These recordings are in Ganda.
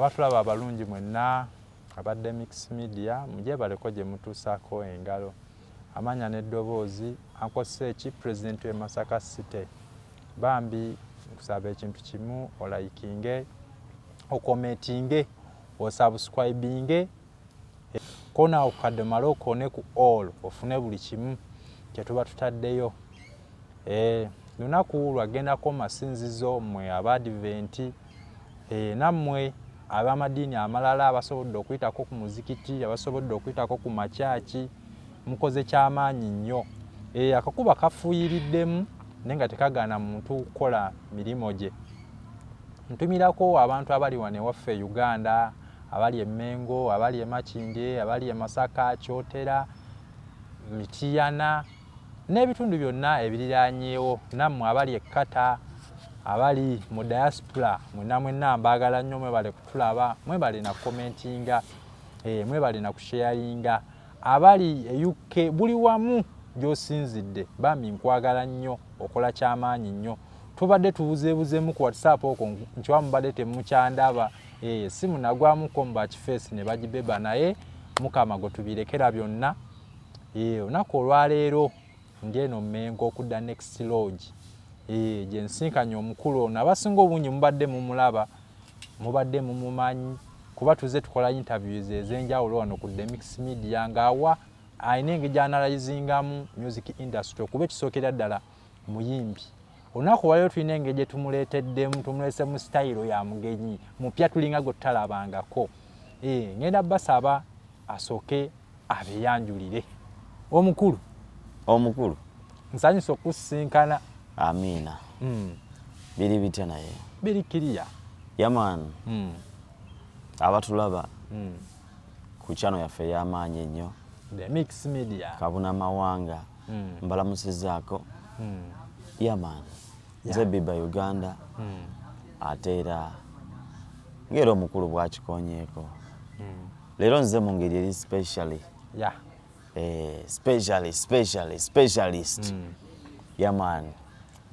Abatulaba abalungi mwenna abadde Mix Media, mugyebaleko gye mutuusaako engalo. Amanya n'eddoboozi, Uncle Seki, President we Masaka City. Bambi nkusaba ekintu kimu, olikinge, ocommentinge, osubscribinge, kona okukadde omale okone ku all ofune buli kimu kyetuba tutaddeyo. Lunaku lwagendako masinzizo mmwe abadiventi, nammwe ab'amadiini amalala abasobodde okuyitako ku muzikiti, abasobodde okuyitako ku makyaki, mukoze kyamaanyi nnyo. Akakuba kafuuyiriddemu naye nga tekagaana muntu kukola mirimu gye. Ntumirako abantu abali wano ewaffe e Uganda, abali e Mengo, abali e Makindye, abali e Masaka, Kyotera, Mityana n'ebitundu byonna ebiriraanyeewo, nammwe abali e Qatar, abali mu diaspora, mwenna mwenna mbaagala nnyo, mwebale kutulaba, mwebale na commentinga, mwebale na kusharinga. Abali e UK, buli wamu gy'osinzidde, bambi nkwagala nnyo, okola kyamaanyi nnyo. Tubadde tubuzeebuzeemu ku WhatsApp okwo nkiwa mubadde temukyandaba, simu nagwamuko mu bakifeesi ne bagibeba, naye Mukama gwe tubirekera byonna. Olunaku olwaleero ndi eno Mmengo okudda Next Lodge, gye nsinkanye omukulu ono. Abasinga obungi mubadde mumulaba, mubadde mumumanyi kuba tuze tukola interviews ez'enjawulo wano ku The Mix Media, ng'awa alina engeri gy'analyzingamu music industry, okuba ekisookera ddala muyimbi. Olunaku olwaleero tulina engeri gye tumuleeteddemu, tumuleese mu sitayiro ya mugenyi mupya, tulinga gwe tutalabangako. Ngenda basaba asooke abeeyanjulire. Omukulu. Omukulu. Nsanyusa okusisinkana. Amiina. Biri bitya naye? Biri kiriya. Yeah man. Abatulaba ku channel yaffe ey'amaanyi ennyo, The Mix Media, Kabuna Mawanga, mbalamusizzaako. Yeah man, nze Biba Uganda, ate era ng'era omukulu bw'akikonyeeko, leero nze mu ngeri eri specially, specially specially specialist. Yeah man,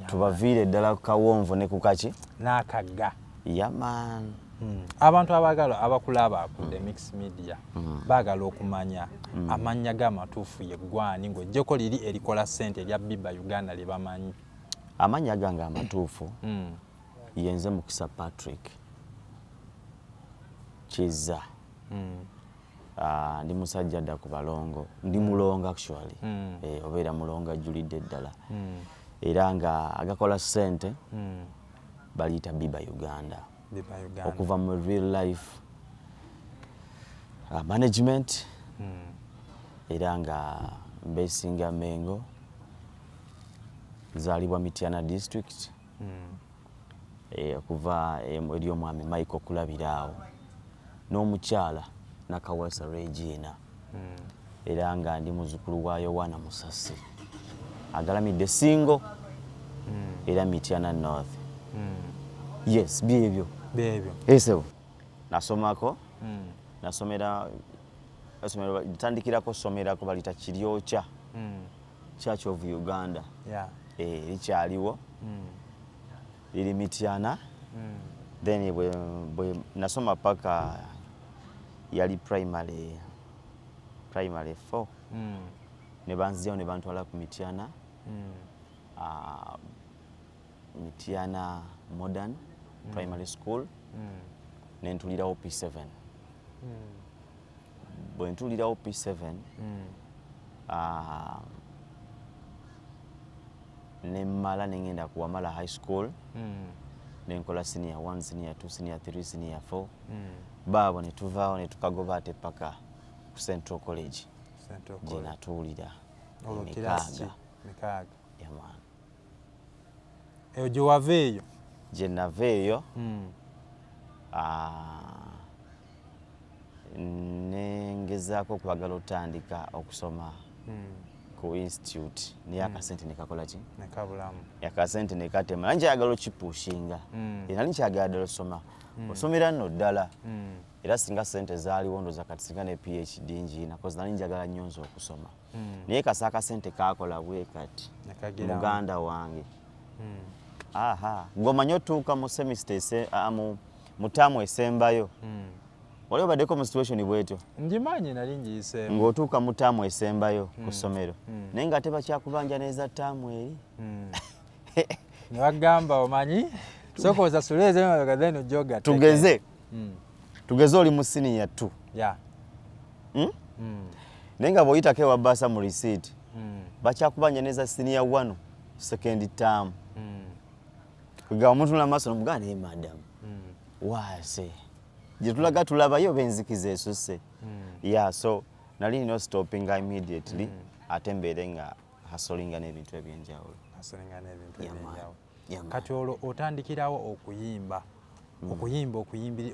tubaviire ddala ku kawonvu ne ku kaki n'akagga. Yeah man. Abantu abaagala abakulaba ku The Mix Media baagala okumanya amannya g'amatuufu ye gwani, ng'oggyeko liri erikola ssente erya Biba Uganda lye bamanyi. Amannya gange amatuufu yenze Mukisa Patrick Kiza. Ndi musajja dda ku balongo, ndi mulongo actually. Obeera mulongo ajjulidde ddala, era nga agakola ssente baliyita Biba Uganda. Biba Uganda. Okuva mu Real Life Management, era nga mbesinga Mengo, nzaalibwa Mityana District, okuva eri omwami Michael Kulabiraawo n'omukyala Nakawasa Regina, era nga ndi muzukulu wa Yowaana Musasi agalamidde Singo, era Mityana North. Yes, byebyo. Byebyo. Esebo nasomako, nasomera essomero, tandikirako somerako balita Kiryokya Church of Uganda. Likyaliwo, liri Mityana. Then bwe nasoma paka yali primary 4, ne banzijawo ne bantwala ku Mityana, Mityana Modern Primary School, ne ntulirawo P7. Bwe ntulirawo P7, ne mmala ne ngenda ku Wamala High School, ne nkola senior 1, senior 2, senior 3, senior 4. Baabo ne tuvaawo ne tukagoba ate paka ku Central College Central gye College. natuulira Olwo kirasi ki? 6. 6. Yeah man. Eyo gye wava eyo? Gye nava eyo, nengezaako okwagala otandika okusoma ku institute, naye akasente nekakola ki? Nekabulamu. Akasente nekatema. Nali nkyayagala okipushinga. Nali nkyagala ddala osoma, osomera nno ddala, era singa sente zaaliwo ndoza kati singa ne PhD ngiina, cause nali njagala nnyo nze okusoma, naye kasa akasente kakola bwe kati. Nekagiramu. Muganda wange, aha, ng'omanyi otuuka mu semester mu Mu taamu esembayo, wali obaddeko mu situation bwetyo? Ngimanyi, nali ngiyiseemu. Ng'otuuka mu taamu esembayo ku ssomero, naye nga tebakyakubanja n'eza taamu eri. Ne bagamba, omanyi, sooka osasule ez'emabega, then ojja ogatteko. Tugeze oli mu senior 2, Naye nga bw'oyitako ewa bursar mu receipt, bakyakubanja n'eza senior 1 second term. Kugamba omuntu maaso nomugamba, naye madamu, waase gye tulaga tulabayo oba enzikiza esusse. Yeah, so nali nina stoppinga immediately, ate mbeere nga hustlinga n'ebintu ebyenjawulo. Hustlinga n'ebintu Yeah, man. ebyenjawulo. Yeah, man. Kati olwo otandikirawo okuyimba, okuyimba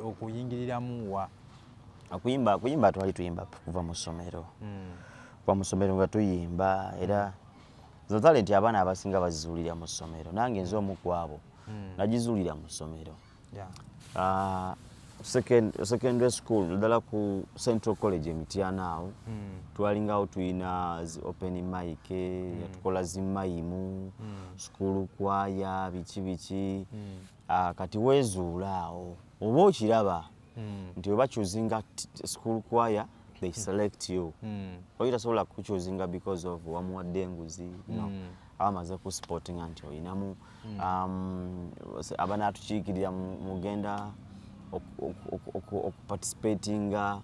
okuyingiriramu wa? Okuyimba twali tuyimba kuva mu ssomero, kuva mu ssomero nga tuyimba. Era zo talent abaana abasinga bazizuulira mu ssomero. Nange nze omu ku abo nagizuulira mu ssomero. Secondary school, naddala ku Central College Emityana awo, twalingawo tulina zi open mic, yatukola zi mime, school choir, biki biki. Kati weezuula awo oba okiraba nti oba choosinga school choir, they select you. Oyo tasobola kuchoosinga because of wamuwadde enguzi, no. Aba amaze ku spottinga nti oyinamu abanaatukiikirira mugenda okuparticipatinga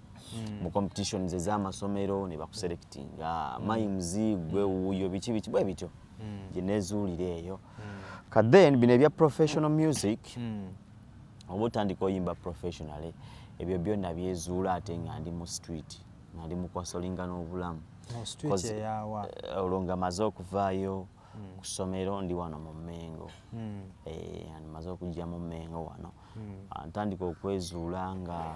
mu competitions ez'amasomero, ne bakuselectinga mimes, gwe wuuyo, biki biki bwe bityo gye nezuulira eyo. Ka then bino ebya professional music, oba otandika oyimba professionally, ebyo byonna byezuula ate nga ndi mu street, nga ndi mu kuhustlinga n'obulamu. Mu street? 'Cause, Eyawa? Olwo nga maze okuvaayo ku ssomero, ndi wano mu Mmengo. Maze okujja mu Mmengo wano. Ntandika okwezuula nga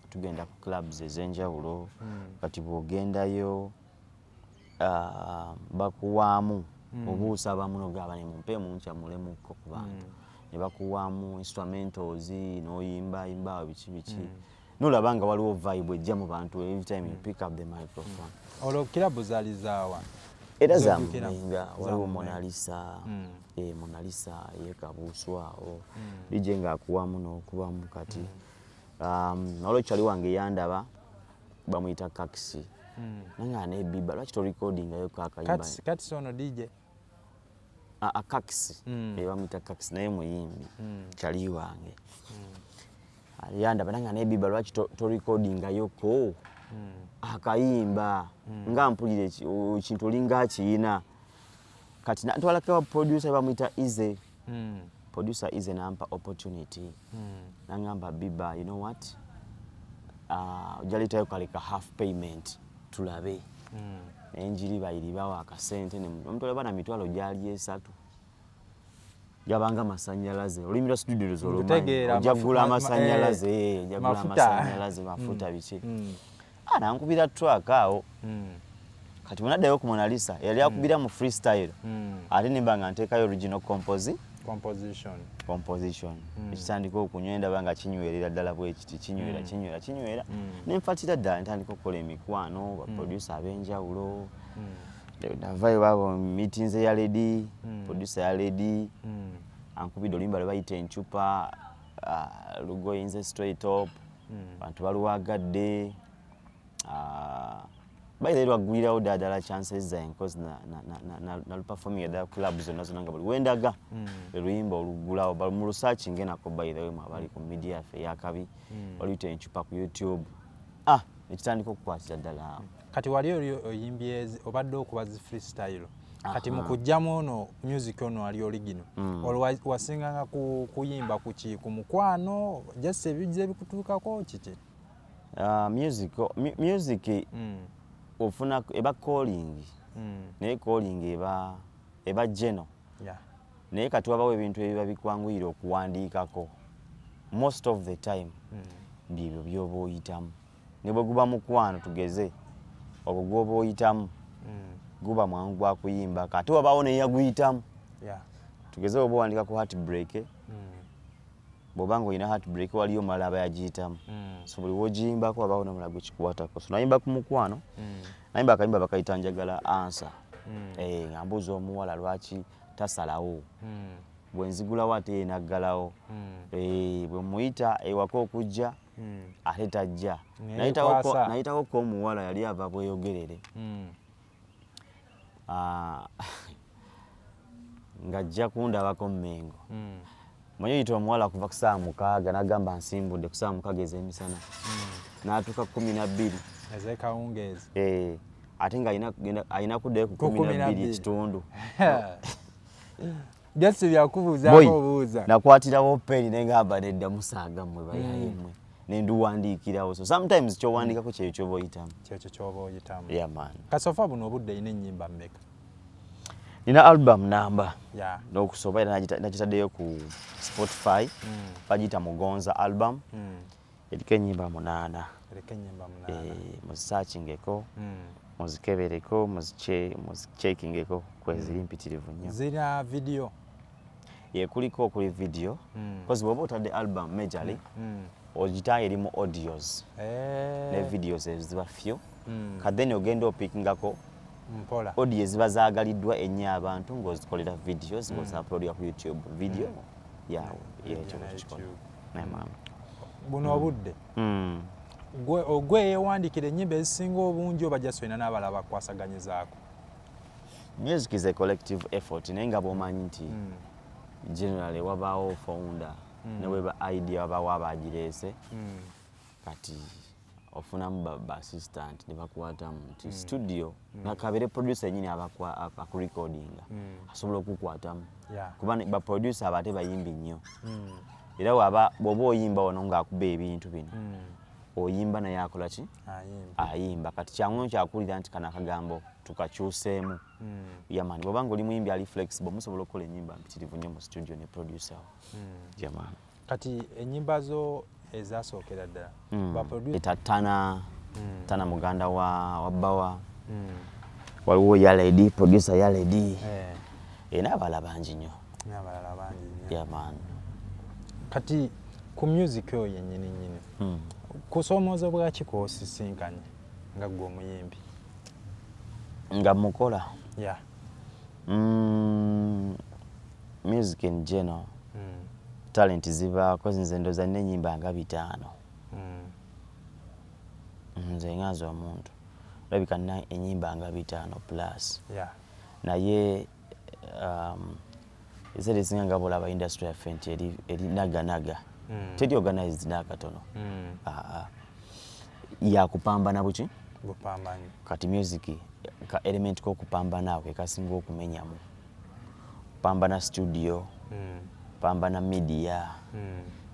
tugenda ku clubs ez'enjawulo. Kati bw'ogendayo, bakuwaamu, obuusa abamu nogaba ne mumpe munkyammulemukko ku bantu, ne bakuwaamu instrumentals n'oyimba yimba awo biki biki, nolaba nga waliwo vibe ejja mu bantu every time you pick up the microphone. Olwo kirabu zaali zaawa? Era za Zojjukira? Mumenga. Za Waliwo Mumenga. Monalisa, Monalisa yekabuusu awo, DJ ng'akuwamu n'okubamu. Kati waliwo kyali wange yandaba, bamuyita Kakisi, nange nebiba, lwaki torecordingayo kakayimba? Kati ono DJ? Kakisi. Bamuyita Kakisi, naye muyimbi kyali wange. Yandaba nange nebiba, lwaki torecordingayoko akayimba, nga mpulira ekintu olinga akiyina. Kati ntwalako wa producer bamuyita Ize. Producer Ize nampa opportunity, nangamba, "Biba, you know what, ojja leetayo kale ka half payment tulabe." Nenjiri bayiribawo akasente, omutwala bana 300,000, gabanga masanyalaze. Olulimi lwa studio olumanyi. Nkutegeera, Ojja kugula amasanyalaze, ojja kugula mafuta. amasanyalaze, mafuta, biki. Nankubira track awo. Kati bwenaddayo ku Monalisa, yali akubira mu freestyle, ate nemba nga nteekayo original composition. Composition ekitandika okunywa, ndaba nga kinywerera ddala bwe kiti, kinywera, kinywera, kinywera, nenfatira ddala, ntandika okukola emikwano, baproducer ab'enjawulo. Navayo babo meetings ya Lady, producer ya Lady, ankubidde oluyimba lwe bayita "Encupa", lugoyinze straight up, bantu baluwagadde. By the way, lwaggulirawo ddala ddala chances zange, cause naluperforminga ddala club zonna zonna, nga buli wendaga lwe luyimba oluggulawo. Mu lusearchinge nako, by the way, mwe abali ku media yaffe eyakabi, baluyita "Encupa" ku YouTube. Nekitandika okukwatira ddala awo. Kati wali oli oyimbye obadde okuba zi freestyle, kati mu kujjamu ono music ono ali original, olwo wasinganga kuyimba kuki? Ku mukwano, just ebijja ebikutuukako, kiki? Music ofuna eba calling, naye calling eba general. Naye kati wabawo ebintu ebiba bikwanguyira okuwandiikako most of the time, byebyo byoba oyitamu. Ne bwe guba mukwano, tugeze ogwo gwoba oyitamu, guba mwangu gwa kuyimbako, ate wabawo neyaguyitamu. Tugeze oba owandika ku heartbreak, bw'oba nga olina heartbreak, waliyo omulala aba yagiyitamu. So buli wogiyimbako wabawo nomulala gwekikwatako. So nayimba ku mukwano, nayimba akayimba bakayita "Njagala Answer". Nga mbuuza omuwala lwaki tasalawo. Bwe nzigulawo ate ye naggalawo. Bwe muyita ewaka okujja, ate tajja. Neyekwasa. Nayitawoko omuwala yali ava Bweyogerere. Ah, ng'ajja kundabako Mmengo. Manyi oyita omuwala kuva ku saawa 6 n'agamba nsimbudde ku saawa 6 ez'emisana, n'atuuka 12 ez'ekawungeezi. Eh, ate nga alina kuddayo ku Ku kumi kumi na na bbiri bbiri. ekitundu. Just byakubuuzaako Boy, obuuza. Nakwatirawo peni nengamba nedda, musaaga mmwe bayaye mmwe, nenduwandiikirawo. So sometimes kyowandiikako kyekyo kyoba oyitamu. Kyekyo kyoba oyitamu. Yeah, man. Kasofa buno obudde erina ennyimba mmeka? Nina album namba n'okusoba, era nagitaddeyo ku Spotify, bagiyita Mugonza album. Eriko ennyimba 8. Eriko ennyimba 8. Eh, muzisearchingeko, muzikebereko, muzicheckingeko, kweziri mpitirivu nnyo. Zirina video? Ye, kuliko okuli video, because bw'oba otadde album, majorly ogitanga erimu audios ne videos ezo ziba few. Ka then ogenda opickingako Mpola. Audio eziba zaagaliddwa ennyo abantu ng'ozikolera videos, ng'oziuploadinga ku YouTube video yawe. Yekyo na bwekikola. YouTube. Naye maama. Buno obudde gwe yeewandikira ennyimba ezisinga obungi oba just olina n'abalala bakwasaganyizaako? Music is a collective effort, naye nga bw'omanyi nti generally wabaawo founder, ne weba idea wabaawo abagireese. Kati ofunamu ba assistant ne bakwatamu nti studio nakabere producer yenyini akurecordinga asobola okukwatamu, kuba ba producer abo ate bayimbi nnyo. Era waba bw'oba oyimba wano ng'akuba ebintu bino, oyimba naye akola ki? Ayimba. Ayimba. Kati kyangu kyakuwulira nti kano akagambo tukakyuseemu. Yeah man, bw'oba nga oli muyimbi ali flexible, musobola okukola ennyimba mpitirivu nnyo mu studio ne producer wo. Yeah man. Kati ennyimba zo ezasookera ddala, ba producer? Eta Tana, Tana muganda wa Bawa. Waliwo Yaledi, producer Yaledi. N'abalala bangi nnyo. N'abalala bangi nnyo. Yeah man. Kati ku music oyo yennyini nnyini, kusoomoozebwa ki kw'osisinkanye nga ggwe omuyimbi? Nga mukola? Yeah. Music in general, talent zibaako. Nze ndowooza nina ennyimba nga 5. Nze nga nze omuntu olabika nina ennyimba nga 5 plus. Naye ebiseera ebisinga nga bwolaba industry yaffe nti eri naganaga, teri organized n'akatono. Aa, yakupambana buki? Bupambanyi. Kati music ka element k'okupambana ako kekasinga okumenyamu. Pambana studio, pambana media,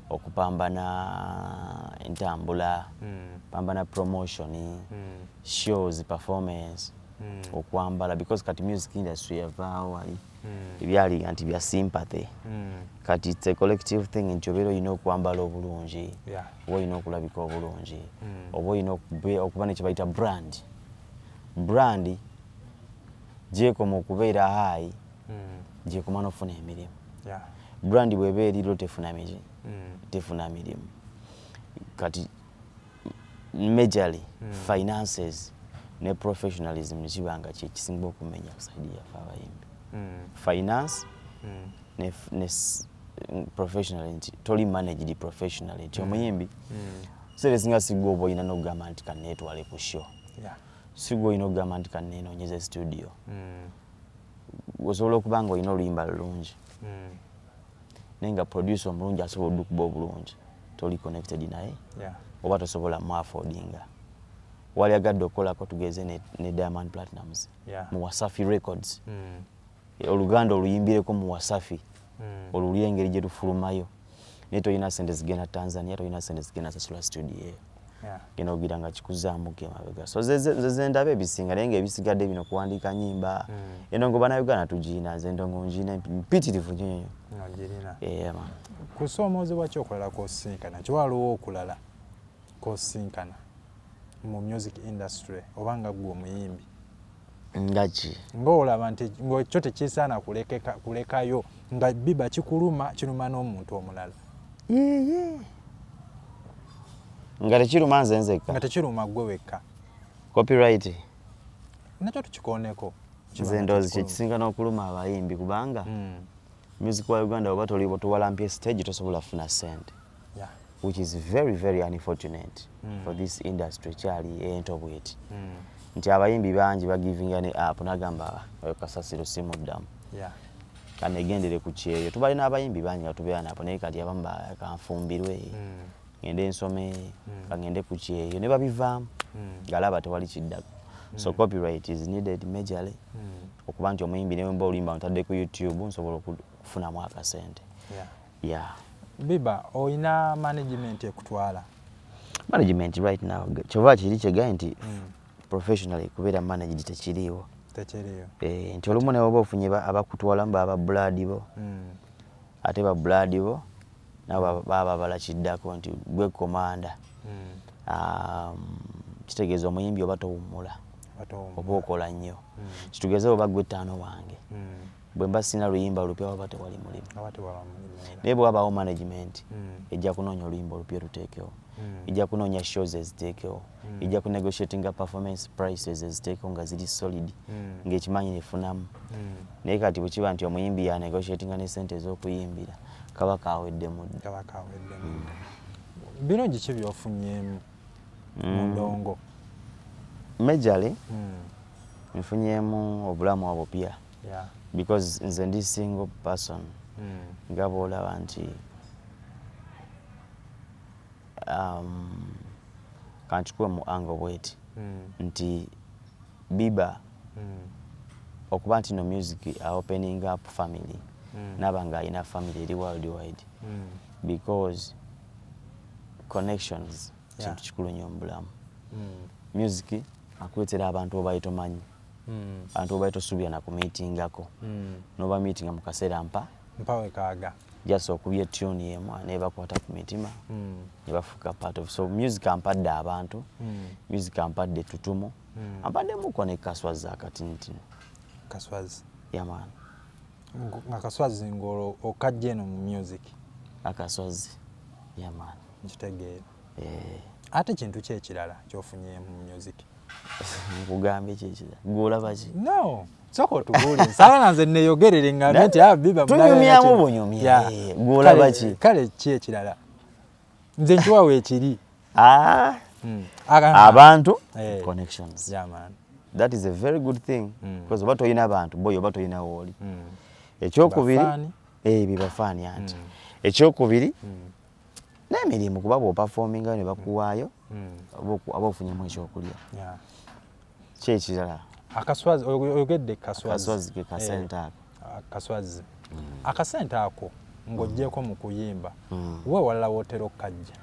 okupambana entambula, pambana promotion, shows, performance, okwambala, because kati music industry yavaawo wali ebyali nti bya sympathy. Kati it's a collective thing nti obeera olina okwambala obulungi, oba olina okulabika obulungi, oba olina okuba nekye bayita brand. Brand gyekoma okubeera high, gyekoma n'okufuna emirimu. Brand bw'eba eriro tefuna miki? Tefuna mirimu. Kati majorly finances ne professionalism nekiba nga kyekisinga okumenya ku side yaffe abayimbi. Finance ne professional, nti toli managed professionally, nti omuyimbi sere singa sigwe oba olina n'okugamba nti kaneetwale ku show, sigwe olina okugamba nti kanneenoonyeze studio. Osobola okuba nga olina oluyimba lulungi, naye nga producer omulungi asobola odukuba obulungi toli connected naye, oba tosobola mu affordinga. Wali agadde okukolako tugeze ne Diamond Platnumz mu Wasafi Records, oluganda oluyimbireko mu Wasafi, oluli engeri gye lufulumayo, naye tolina sente zigenda Tanzania, tolina sente zigenda sasula studio eyo. Genda ogira nga kikuzaamuko emabega. So ze zendaba ebisinga, naye nga ebisigadde bino kuwandiika nyimba, endongo bannayuganda tugiina, nze endongo ngiina mpitirivu nnyo nnyo. Ogirina. Yeah, man. Kusoomoozebwa ki okulala kw'osisinkana? Kiwaliwo okulala kw'osisinkana mu music industry oba nga ggwe omuyimbi? Nga ki? Ng'olaba nti ng'ekyo tekisaana kulekayo, nga biba kikuluma, kiruma n'omuntu omulala. Yeye. Nga tekiruma nze nzekka? Nga tekiruma ggwe wekka. Copyright. Nakyo tukikoneko. Nze ndowooza kyekisinga n'okuluma abayimbi, kubanga Music wa Uganda oba toli towalampye stage, tosobola kufuna sente, which is very very unfortunate for this industry ekyali ento bweti, nti abayimbi bangi bagivinga ne up, nagamba, "Oyo kasasiro simuddamu, kanegendere ku kyeyo." Tubalina abayimbi bangi nga tubeera nabo, naye kati abamu kanfumbirwe, ngende nsome, kangende ku kyeyo, ne babivaamu ng'alaba tewali kiddako. So copyright is needed majorly, okuba nti omuyimbi newemba oluyimba ntadde ku YouTube, nsobola okufunamu akasente. Yeah. Biba oyina management ekutwala? Management right now, kyova kiri kyegaye nti professionally kubeera managed tekiriiwo. Tekiriyo. Eh, nti olumu nawe oba ofunye abakutwalamu baba blood bo, ate ba blood bo nabo baba babala kiddako nti gwe commander. Kitegeeza omuyimbi oba towummula, oba okola nnyo. Kitugeze oba gwe ttaano wange, bwe mba sina luyimba lupya, waba tewali mulimu. Aba tewaba mulimu era. Naye bwe wabaawo management, ejja kunoonya oluyimba olupya oluteekewo, ejja kunoonya shows eziteekewo, ejja kunegotiatinga performance prices eziteekewo nga ziri solid, ng'ekimanyi nefunamu. Naye kati bwe kiba nti omuyimbi yanegotiatinga ne sente ez'okuyimbira, kaba kaweddemu dda. Kaba kaweddemu. Birungi ki byofunyeemu mu ndongo? Majorly nfunyeemu obulamu obupya, because nze ndi single person, nga bw'olaba nti kankikuwe mu angle bweti, nti Biba okuba nti no music opening up family, naba nga alina family eri world wide, because connections kintu kikulu nnyo mu bulamu. Music akuleetera abantu obaye tomanyi, abantu obaye tosuubira na kumiitingako, noba miitinga mu kaseera mpa mpawe kaaga. Just okubya tune emu nebakwata ku mitima, ne bafuuka part of. So music ampadde abantu, music ampadde ettutumu, ampaddemuko ne kaswazi akatinitini. Kaswazi? Yeah man. Nga kaswazi ng'olwo okajja eno mu music? Akaswazi, yeah man. Nkitegeera. Eh. Ate kintu ki ekirala kyofunyeemu mu music? Nkugambye kyekira, gweolaba ki? No, sooka otubuulire, saala nze neyogerere ngambe nti, "Ah, Biba." Tunyumyamu bunyumya. Eh, gw'olaba ki? Kale ki ekirala? Nze nkiwawo ekiri. Ah, abantu, connections. Yeah, man. That is a very good thing, because oba tolina abantu boy, oba tolina wooli. Ekyokubiri, Bafaani. Eh, bibafaani anti. Ekyokubiri, n'emirimu, kuba bw'operforminga ne bakuwaayo, oba ofunyemu ekyokulya. Ki ekirala? Akaswazi, oyogedde kaswazi. Kaswazi ke kasente ako. Akaswazi, akasente ako ng'oggyeko mu kuyimba, we walala wootera okukajja?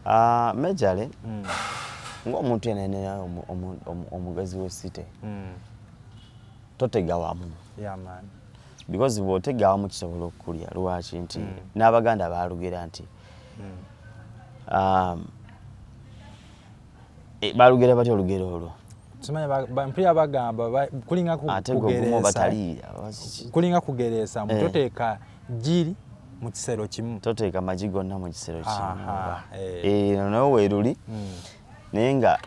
Ah, majorly ng'omuntu yenene, omugezi w'esite, totega wamu, Yeah, man. because bw'otega awamu kisobola okukulya. Lwaki? Nti n'Abaganda baalugera nti balugera batya olugero olwo? Simanya, mpulira bagamba kulinga Ate gwe ogumu kugereesa. Batali Kulinga kugereesa, Eh. toteeka jjiri mu kisero kimu. Toteeka magi gonna mu kisero kimu. Aha, oba. eh. Eh, naye weeruli, naye nga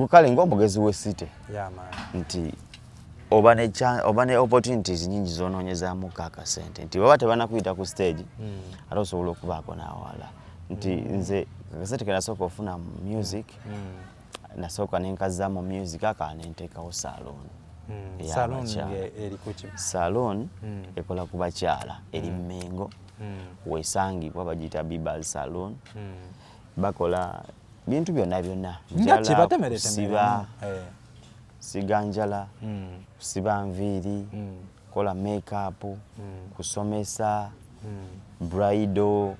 kale ng'omugezi w'esite, Yeah, man. nti oba ne opportunities nyingi zonoonyezaamuko akasente, nti baba tebanakuyita ku stage, ate osobola okubaako n'awala. Nti nze akasente ke nasooka ofuna mu music, nasooka nenkazza mu music akala, nenteekawo saloon Saloon ey'abakyala. Eri ku ki? Saloon ekola ku bakyala, eri Mmengo, wesangibwa, bagiyita Bibas Saloon. Bakola bintu byonna byonna. Nga Njala, kibatemeretemeremu. kusiba, Eh. siga njala, kusiba nviiri, kola makeup, kusomesa, bridal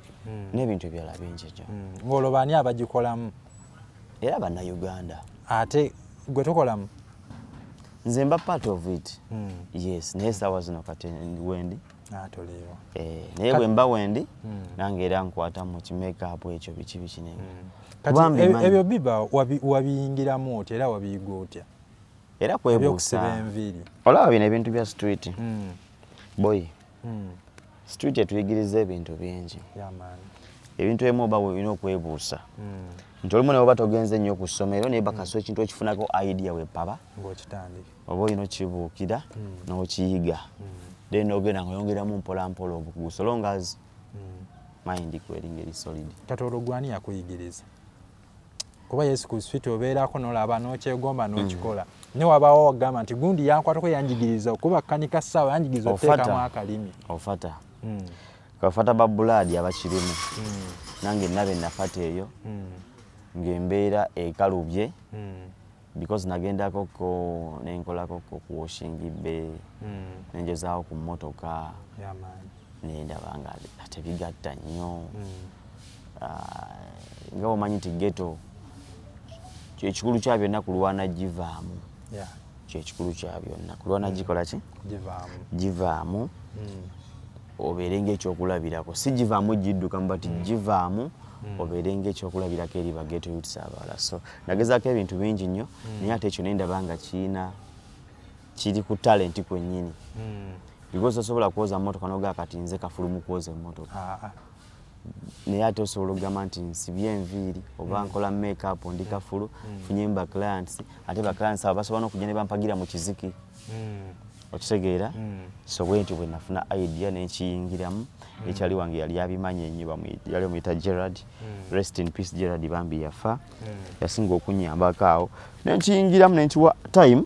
n'ebintu ebirala bingi nnyo. Ng'olwo baani abagikolamu? Era Bannayuganda. Ate gwe tokolamu? Nze mba part of it, yes, naye esaawa zino kati wendi. Ah, toliiwo. Eh, naye bwe mba wendi, nange era nkwata mu kimakeup ekyo, biki biki ne Kati kuba mbimanyi. Ebyo Biba wabiyingiramu otya era wabiyiga otya? Era Ebyokusiba kwebuusa. enviiri. Olaba bino ebintu bya street boy, street etuyigiriza ebintu bingi. Yeah, man. Ebintu ebimu oba olina okwebuusa, nti olumu nawe oba togenze nnyo ku ssomero, naye bakasa ekintu okifunako idea wepaba Ng'okitandika. Oba olina okibuukira n'okiyiga. Then ogenda nga oyongeramu mpola mpola obukugu, so long as mind kweringa eri solid. Kati olwo gwani yakuyigiriza? Kuba yesu ku street obeerako nolaba nokyegomba nokikola, ne wabaawo wagamba nti gundi yankwatako, yanjigiriza okuba kanika ssaawa, yanjigiriza oteekamu akalimi. Ofata kafata ba bulaadi abakirimu. Nange nabe nafata eyo ng'embeera ekalubye because nagendako ko nenkolako ko ku washing bay, nenjezaawo ku mmotoka, nendaba nga tebigatta nnyo. Ah, nga bwomanyi nti ghetto kyekikulu kya byonna kulwana givaamu. Kyekikulu kya byonna kulwana gikola ki? Givaamu. Givaamu, obeere ngaekyokulabirako, si givaamu giddukamu, but givaamu obeere ngaekyokulabirako eri ba ghetto youths abalala. So nagezaako ebintu bingi nnyo, naye ate ekyo nendaba nga kiina kiri ku talent kwennyini because tosobola kwoza mmotoka nogaa kati nze kafulu mu kwoza emmotoka. Ah, ah. Naye ate osobola okugamba nti nsibye enviiri oba nkola makeup, ndi kafulu, nfunyemu ba clients, ate ba clients abo basobola n'okujja ne bampagira mu kiziki. Okitegeera? So bwe ntyo bwe nafuna idea nenkiyingiramu. Ekyali wange yali abimanyi ennyo, yali omuyita Gerard, rest in peace Gerard, bambi yafa, yasinga okunyambako awo nenkiyingiramu nenkiwa time,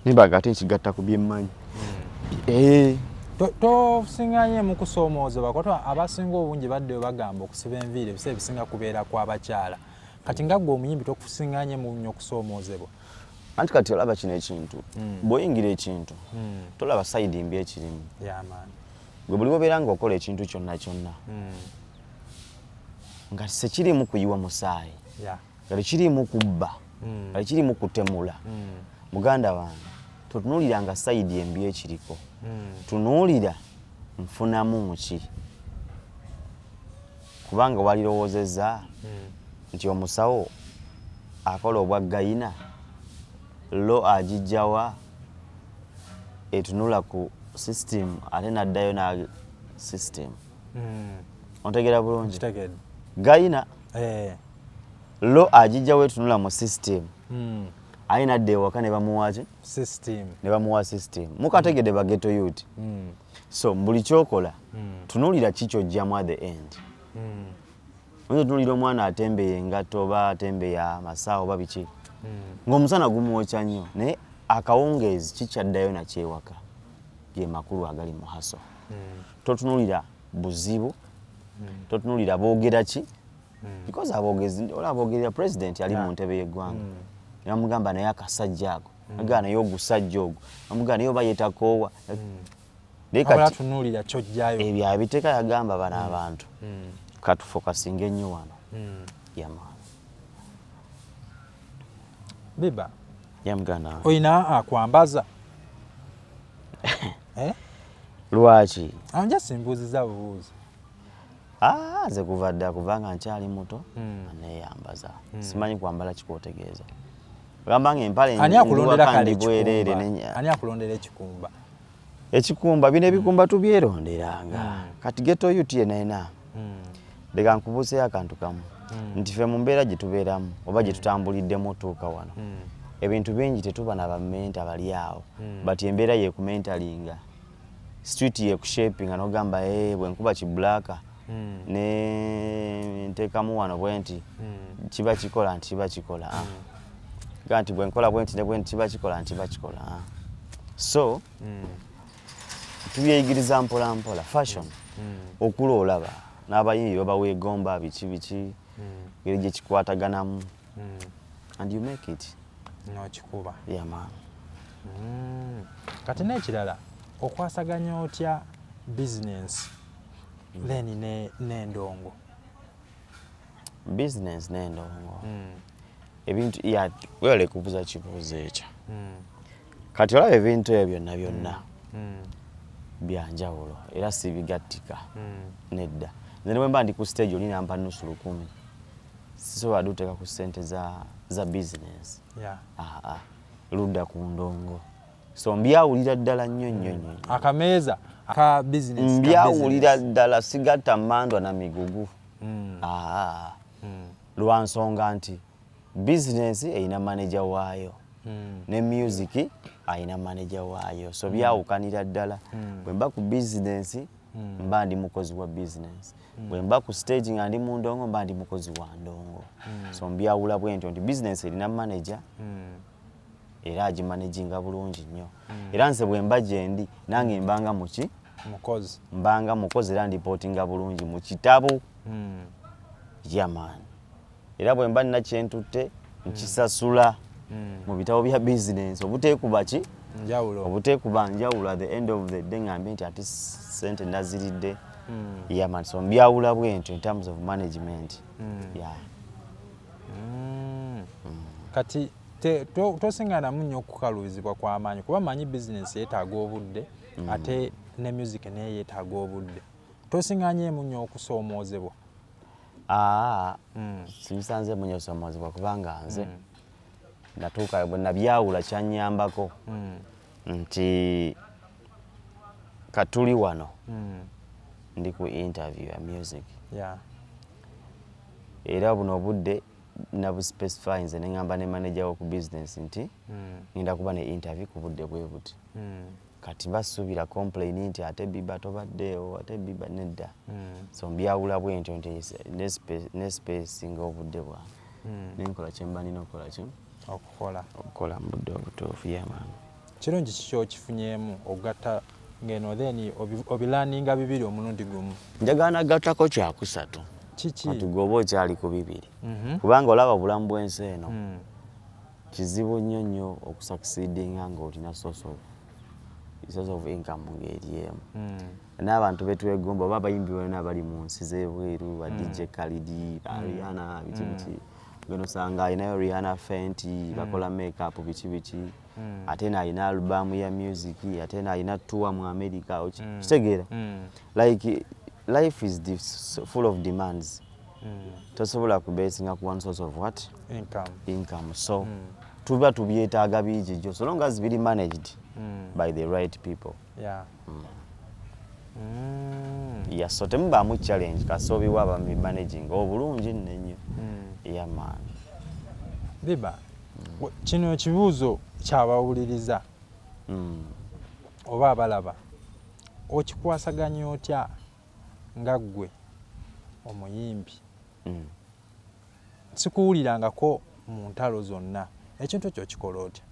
nembaga ate nkigatta ku byemmanyi. Eh, Tosinganye mu kusoomoozebwa kuba abasinga obungi baddeyo bagamba okusiba enviiri ebiseera ebisinga kubeera kw'abakyala. Kati nga ggwe omuyimbi, tokusinganye mu nnyo okusoomoozebwa? Anti kati olaba kino ekintu, bw'oyingira ekintu tolaba side mbi ekirimu. Yamaani. Gwe buli wobeera ng'okola ekintu kyonna kyonna nga sekiriimu kuyiwa musaayi, nga tekiriimu kubba, nga tekiriimu kutemula, muganda wange, totunuuliranga side embi ekiriko. Tunuulira nfunamu ki, kubanga walirowoozezza nti omusawo akola obwa gynae lo agijjawa etunula ku system ate n'addayo na system. Ontegeera bulungi? Kitegedde. Gynae lo agijjawo etunula mu system, aye nadda ewaka ne bamuwaki? System. Ne bamuwa system. Mukategedde ba ghetto youth? So buli kyokola tunuulira ki kyojjamu at the end. Oyinza otunuulira omwana atembeya engatto oba atembeya amasawo oba biki ng'omusana gumwokya nnyo, naye akawungeezi kikyaddayo nakyewaka. Ge makulu agali mu hustle. Totunuulira buzibu, totunuulira boogera ki, because aboogezi ola aboogerera president ali mu ntebe y'eggwanga ne bamugamba naye akasajja ako, agamba naye ogusajja ogwo, bamugamba naye oba yetakoowa, naye wabula kati tunuulira kyojjayo. Ebyo abiteeka, yagamba bano abantu katufokasinga ennyo wano. Yamaani. Biba ya muganda wange. Oyina akwambaza? Eh? Lwaki? Anja simbuuziza bubuuzi. Ah, nze kuva dda, kubanga nkyali muto neeyambaza. Simanyi kwambala kikwotegeeza, ogamba nga empale Ani akulondera ndiwaka kale ndi bwereere. ekikumba? Ani akulondera ekikumba? Ekikumba, bino ebikumba tubyeronderanga. Kati ghetto youth yenayina, leka nkubuuseyo akantu kamu, nti ffe mu mbeera gye tubeeramu oba gye tutambuliddemu otuuka wano, ebintu bingi tetuba na ba mentor bali awo, but embeera yekumentoringa, street yekushapinga, nogamba, "Eh, bwe nkuba kibulaka ne nteekamu wano bwe nti kiba kikola," nti kiba kikola. Ah. Ga nti bwe nkola bwe nti ne bwe nti kiba kikola, nti kiba kikola. Ah. So tubyeyigiriza mpola mpola fashion. Okula olaba n'abayimbi baba weegomba biki biki, ngeri gye kikwataganamu, and you make it. N'okikuba. Yeah, man. Kati n'ekirala, okwasaganya otya bizinensi then n'endongo? Business n'endongo, ebintu ya wewale kubuuza kibuuzo ekyo. Kati olaba ebintu ebyo byonna byonna byanjawulo era sibigattika nedda. Nze ne bwe mba ndi ku stage, oli nampa nusu lukumi, sisobola duteeka ku ssente za business. Aa, ludda ku ndongo. So mbyawulira ddala nnyo nnyo nnyo nnyo. Akameeza aka bizinensi ka Mbyawulira business. ddala, sigatta mandwa na migugu. Aa, lwa nsonga nti bizinensi erina manager waayo. Ne music ayina manager waayo, so byawukanira ddala. Bwe mba ku business, mba ndi mukozi wa business. Bwe mba ku stage nga ndi mu ndongo, mba ndi mukozi wa ndongo. So mbyawula bwe ntyo nti business erina manager era agimanaginga bulungi nnyo. Era nze bwe mba gyendi, nange mbanga muki? Mukozi. Mbanga mukozi era ndipootinga bulungi mu kitabo. Yeah man, era bwe mba nina kyentutte, nkisasula mu bitabo bya business, obuteekuba ki? Njawulo. Obuteekuba njawulo. At the end of the day ngambye nti ate sente naziridde. Yeah man, so mbyawula bwe ntyo in terms of management, yeah. Kati tosinganamu nnyo okukaluubizibwa kw'amaanyi, kuba manyi bizinesi yeetaaga obudde, ate ne music naye yeetaaga obudde. Tosinganyeemu nnyo okusoomoozebwa? Aa, sibisanze munyo osomoozebwa, kubanga nze natuuka bwe nabyawula, kyanyambako nti katuli wano ndi ku interview ya music era buno obudde nabuspecify nze, neŋŋamba ne manager wo ku business nti ngenda kuba ne interview ku budde bwe buti. Kati basuubira complain nti ate Biba tobaddeewo, ate Biba nedda. So mbyawula bwe ntyo nti ne spacinga obudde bwange, nenkola kyemba nina okukola ki? Okukola. Okukola mu budde obutuufu, yeah man. Kirungi kiki okifunyeemu ogatta ngeno, then obilaninga bibiri omulundi gumu? Njagala nagattako kyakusatu. Kiki? Kati gwe oba okyali ku bibiri, kubanga olaba obulamu bw'ensi eno kizibu nnyo nnyo okusucceedinga ng'olina source of income ng'eri emu. N'abantu betwegomba oba abayimbi bonna abali mu nsi z'ebweru, ba DJ Khaled, ba Rihanna, biki biki, ogenda osanga alinayo Rihanna Fenty, bakola makeup, biki biki, ate n'alina album ya music, ate n'alina tour mu America. Kitegeera? Like life is full of demands. Tosobola kubesinga ku one source of what? Income. Income. So tuba tubyetaaga bingi jjo, so long as biri managed by the right people. Yeah, so temubaamu challenge kasoobiwa abamanaging obulungi nno ennyo. Yeah man. Biba kino ekibuuzo kyabawuliriza oba abalaba, okikwasaganya otya nga ggwe omuyimbi? Sikuwulirangako mu ntalo zonna. Ekintu ekyo okikola otya?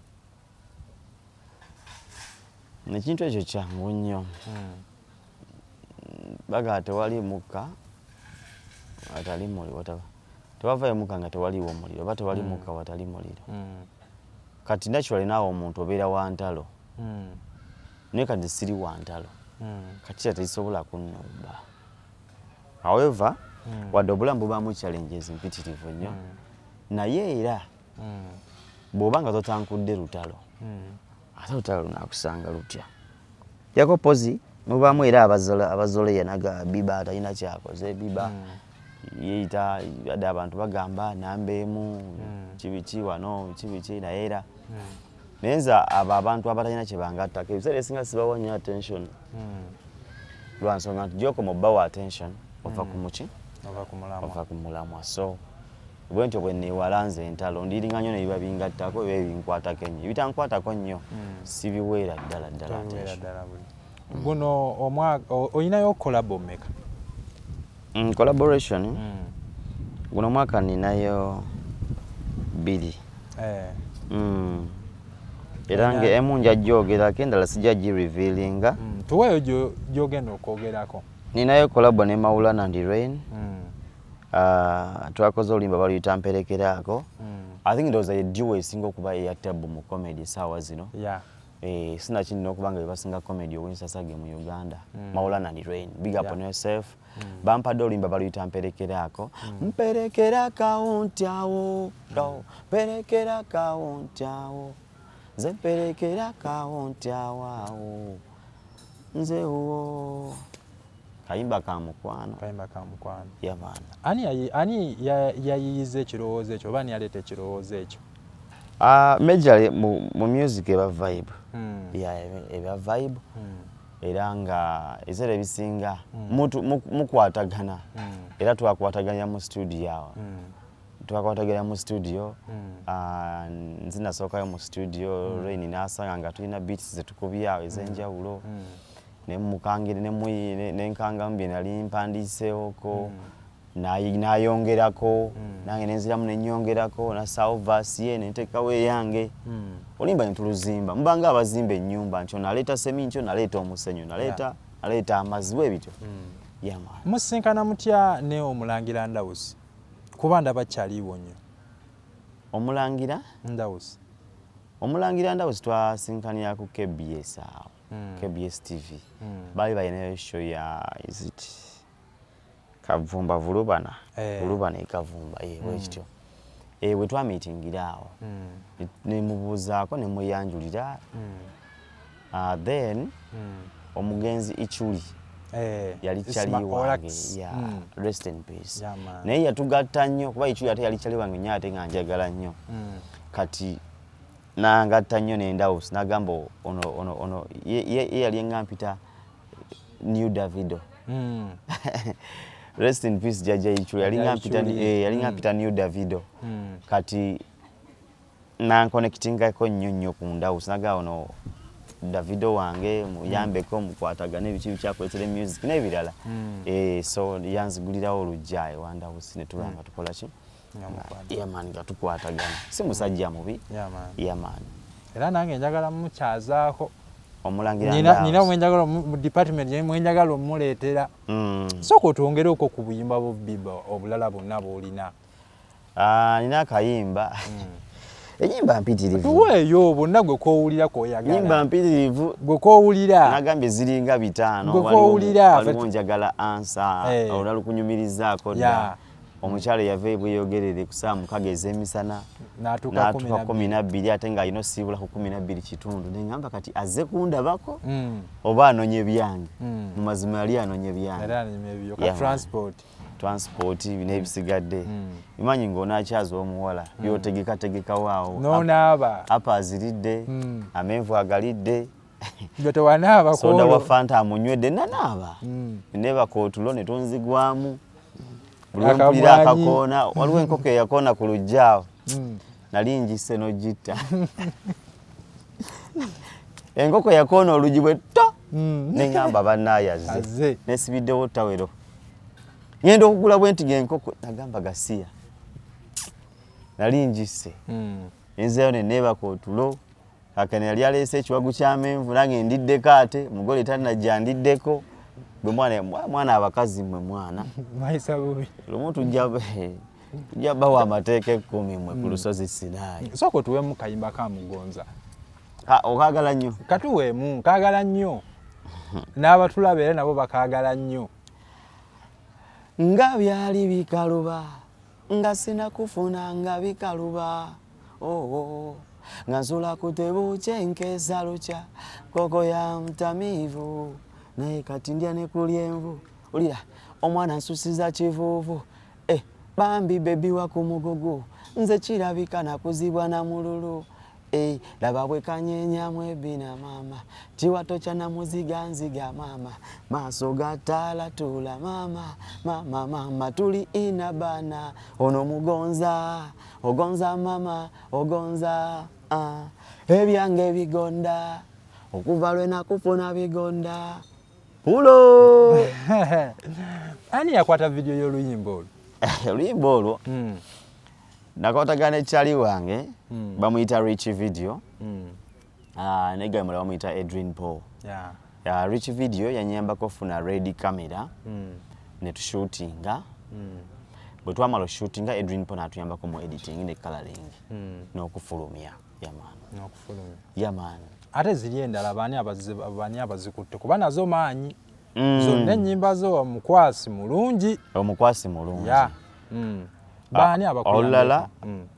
Ekintu ekyo kyangu nnyo. Bagaa tewali mukka watali muliro, tewavayo mukka nga tewaliwo muliro, oba tewali mukka watali muliro. Kati naturally naawe omuntu obeera wa ntalo, naye kati siri wa ntalo. Kati kira tekisobola kunnumba. However, wadde obulamu bubaamu challenges mpitirivu nnyo, naye era bw'oba nga totankudde lutalo, ate olutalo lunakusanga lutya? Jako pozi mubaamu era abazoleya naga Biba talina kyakoze, Biba yeyita adde, abantu bagamba namba emu kibiki wano kibiki, naye era naye nze abo abantu abatalina kyebangattako, ebiseera ebisinga sibawa nnyo attention, lwa nsonga nti gyokoma obbawa attention, ova ku muki? Ova ku mulamwa. Ova ku mulamwa. So bwe ntyo bwe neewala nze entalo, ndiringa nnyo nebiba bingattako, biba ebinkwatako ennyo, ebitankwatako nnyo sibiweera ddala ddala Tobiweera attention. ddala buli guno omwaka oyinayo collabo mmeka? Collaboration guno omwaka ninayo bbiri. Era nga emu nja gyogerako, endala sijja girevealinga. Tuweeyo gy'ogenda okwogerako. Ninayo collabo ne Maulana and Rain. Twakoze oluyimba baluyita Mperekeraako. I think ndowooza ye duo esinga okuba eya tabu mu comedy essaawa zino. Sinakindi n'okuba nga bebasinga comedy ow'ensasage mu Uganda. Maulana and Rain, big up on yourself. Bampadde oluyimba baluyita Mperekeraako. Mperekera kawunti awo, no, mperekera kawunti awo, nze mperekera kawunti awo awo, nze wo. Kayimba ka mukwano. Kayimba ka mukwano. Yeah man. Ani yayiyiza ekirowoozo ekyo, oba ani yaleeta ekirowoozo ekyo? Majorly mu music eba vibe. Yeah, eba vibe. Era nga ebiseera ebisinga mukwatagana. Era twakwataganya mu studio awo. Twakwatagana mu studio. Ah, nze nasookayo mu studio, Rain n'asanga nga tulina beats zetukubye awo ez'enjawulo, nemukangire nenkangamu bye nali mpandiiseewoko, nayongerako, nange nenziramu nenyongerako, nassaawo verse ye nenteekawo eyange. Oluyimba netuluzimba, mubanga abazimba ennyumba nti ono aleeta seminti, ono aleeta omusenyu, naleeta aleeta amazzi, bwe bityo. Yeah, man. Musinkana mutya ne Omulangira Ndawusi? Kuba ndaba kyaliwo nnyo. Omulangira Ndawusi. Omulangira Ndawusi twasinkanira ku KBS awo, KBS TV. Baali balinayo show ya, is it Kavumba Vulubana? Vulubana e Kavumba, eh, bwekityo. Eh, bwe twamiitingira awo, nemubuuzaako, nemweyanjulira. Ah, then omugenzi Ichuli yali kyali Isma wange. Olax. Yeah, rest in peace. Yeah, man. Naye yatugatta nnyo kuba Ichuli ate yali kyali wange nnyo, ate nga njagala nnyo. Kati nangatta nnyo nendawusi, nagamba ono ono ono ye yali engampita New Davido. Rest in peace Jajja Ichuli, yali Jajja ngampita Ichuli. Yali ngampita New Davido. Kati nanconnectingako nnyo nnyo ku Ndawusi, nagaa ono Davido wange, muyambeko mukwatagane biki bikyakuletera music n'ebirala. Eh, so yanzigulirawo olujja ewa Ndawusi ne tuba nga tukola ki. Nga mukwatagana. Yeah man, nga tukwatagana, si musajja mubi. Yeah, man. Yeah man. Era nange njagala mukyazaako. Omulangira Nina Ndawusi. mwenjagala mu department ye mwenjagala omuleetera. Sooka otwongere okwo ku buyimba bwo Biba obulala bwonna bw'olina. Ah, nina akayimba, enyimba mpitirivu. Tuweeyo bwonna gwe koowulira koyagala. Nyimba mpitirivu. Gwe koowulira. Nagambye ziringa 5. Gwe koowulira. Waliwo Njagala Ansa, olwo lukunyumirizaako dda. Omukyala yava ebweyogerere ku ssaawa 6 ez'emisana n'atuuka n'atuuka 12. 12, ate ng'alina osiibula ku 12 kitundu. Neŋŋamba kati azze kundabako oba anonye byange? Mu mazima yali anonye byange. Era anyuma ebyo ka Yeah, man. transport. Transport n'ebisigadde. Imanyi ng'onaakyaza omuwala byotegekategekawo awo. N'onaaba. Apa aziridde, amenvu agalidde, Gwe tewanaaba soda wa kwolwo. Fanta amunywedde, nanaaba, nebaka otulo ne tunzigwamu. Buli lwempulira Akamwanyi. akakoona, waliwo enkoko eyakoona ku lujja awo, nali njisse n'ogitta. Enkoko yakoona olugi bwe to, neŋŋamba bannaaye azze. Azze. Nesibiddewo tawero, ŋŋenda okugula bwe nti ng'enkoko, nagamba gasiya, nali njisse. Nzeeyo ne neebaka otulo. Kakene yali aleese ekiwagu ky'amenvu, nange ndiddeko, ate mugole tannajja ndiddeko. Bwe mwana mwana, abakazi mmwe mwana Mayisa bubi. Lumu tujja bawa amateeka 10 mmwe ku lusozi Sinaayi. Sooka otuweemu kayimba ka Mugonza. Okaagala nnyo. Katuweemu, nkaagala nnyo, n'abatulaba era nabo bakaagala nnyo. Nga byali bikaluba nga sinakufuna, nga bikaluba, oh, nga nsula ku tebuukye nkeesa lukya koko ya mutamiivu, naye kati ndya ne ku lyenvu. Ulira omwana nsusiza kivuuvu, eh, bambi baby wa ku mugugu, nze kirabika nakuzibwa na mululu. Eh, laba bwe kanyenyamu ebina maama, kiwato kya namuziga nziga maama, maaso gataala tuula maama, maama maama tuli ina bana ono mugonza ogonza mama ogonza, ah, ebyange bigonda okuva lwe nakufuna bigonda pulo. Ani yakwata vidiyo y'oluyimba olwo? Oluyimba olwo nakwatagana nekyali wange, bamuyita Rich Video. Ah, naye mulala bamuyita Edwin Paul. Rich Video yanyambako ofuna red camera ne tushootinga. Bwe twamala oshootinga, Edwin Paul n'atuyambako mu editing ne coloring n'okufulumya. Yeah man. N'okufulumya. Yeah man. Ate ziri endala baani abazikutte? Kuba nazo maanyi. Zonna ennyimba zo omukwasi mulungi. Omukwasi mulungi. Ya. Baani abakuyambeko? Olulala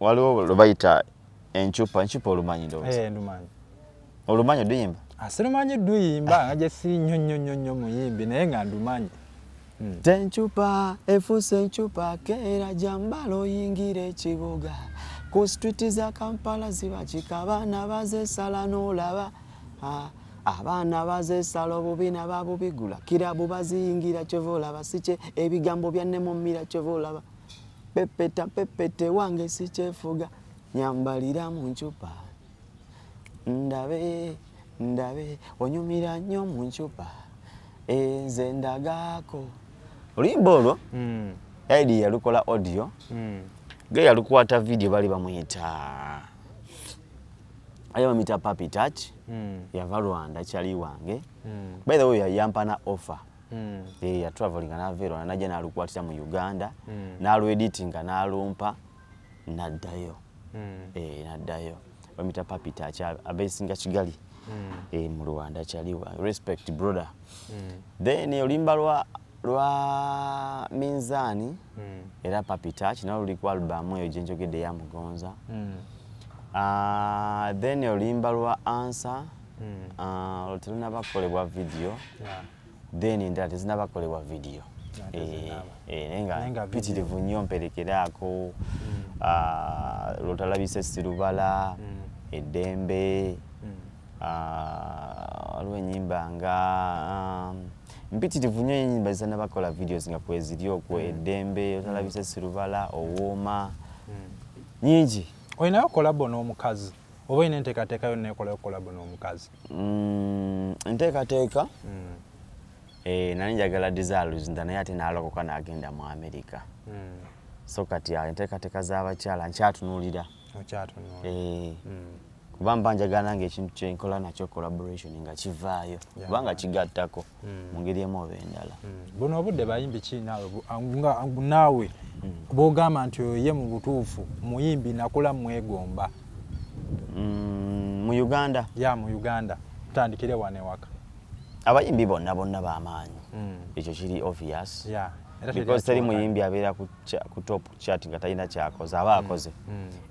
waliwo lwe bayita Encupa. Encupa olumanyi ndowooza? Eh, ndumanyi. Olumanyi oduyimba? Asirumanyi duyimba nga gye si nnyo nnyo nnyo nnyo muyimbi, naye nga ndumanyi. Tencupa efuuse encupa, keera jambala oyingira ekibuga, ku street za Kampala ziba kika, abaana bazesala n'olaba. Ah, abaana bazesala obubi nababubigula kirabu baziyingira, kyova olaba sikye ebigambo byannemumira, kyova olaba. Pepeta pepete wange sikyefuga, nyambalira mu ncupa, ndabe ndabe onyumira nnyo mu ncupa, nze ndagaako. Oluyimba olwo Eddie yalukola audio, ge yalukwata video bali bamuyita, ali bamuyita Papi Touch, yava Rwanda, kyali wange. By the way, yampa na offer. Yatravelinga n'ava e Rwanda najja n'alukwatira mu Uganda, n'alueditinga n'alumpa n'addayo. N'addayo. Bamuyita Papi Touch, abesinga Kigali, mu Rwanda, kyali wange. Respect, brother. Then oluyimba lwa Minzaani, era Papi Touch, nalwo luli ku album eyo gye njogedde ya Mugonza. Then oluyimba lwa Ansa, olwo terunaba kukolebwa video. Then endala tezinaba kukolebwa video. Tezinaba. Naye nga Naye nga video. Mpitirivu nnyo, mperekeraako, lwotalabise sirubala, eddembe, waliwo ennyimba nga mpitirivu nnyo, ennyimba zitanaba kukola videos nga kweziri okwo, eddembe, otalabise sirubala, owooma, nyingi. Olinayo collabo n'omukazi oba olina enteekateeka yonna ekolayo collabo n'omukazi? Enteekateeka, nali njagala Desire Luzinda, naye ate n'alokoka n'agenda mu America. So kati enteekateeka z'abakyala nkyatunuulira. Okyatunuulira. Kuba mba njagala nange ekintu kyenkola nakyo collaboration nga kivaayo, kubanga kigattako mu ngeri emu oba endala. Buno obudde bayimbi ki naawe nga naawe bw'ogamba nti oyo ye mu butuufu muyimbi nakula mwegomba? Mu Uganda? Ya, mu Uganda, tutandikire wano ewaka. Abayimbi bonna bonna b'amaanyi, ekyo kiri obvious. Era because teri teri muyimbi abeera ku top chart nga talina kyakoze, aba akoze.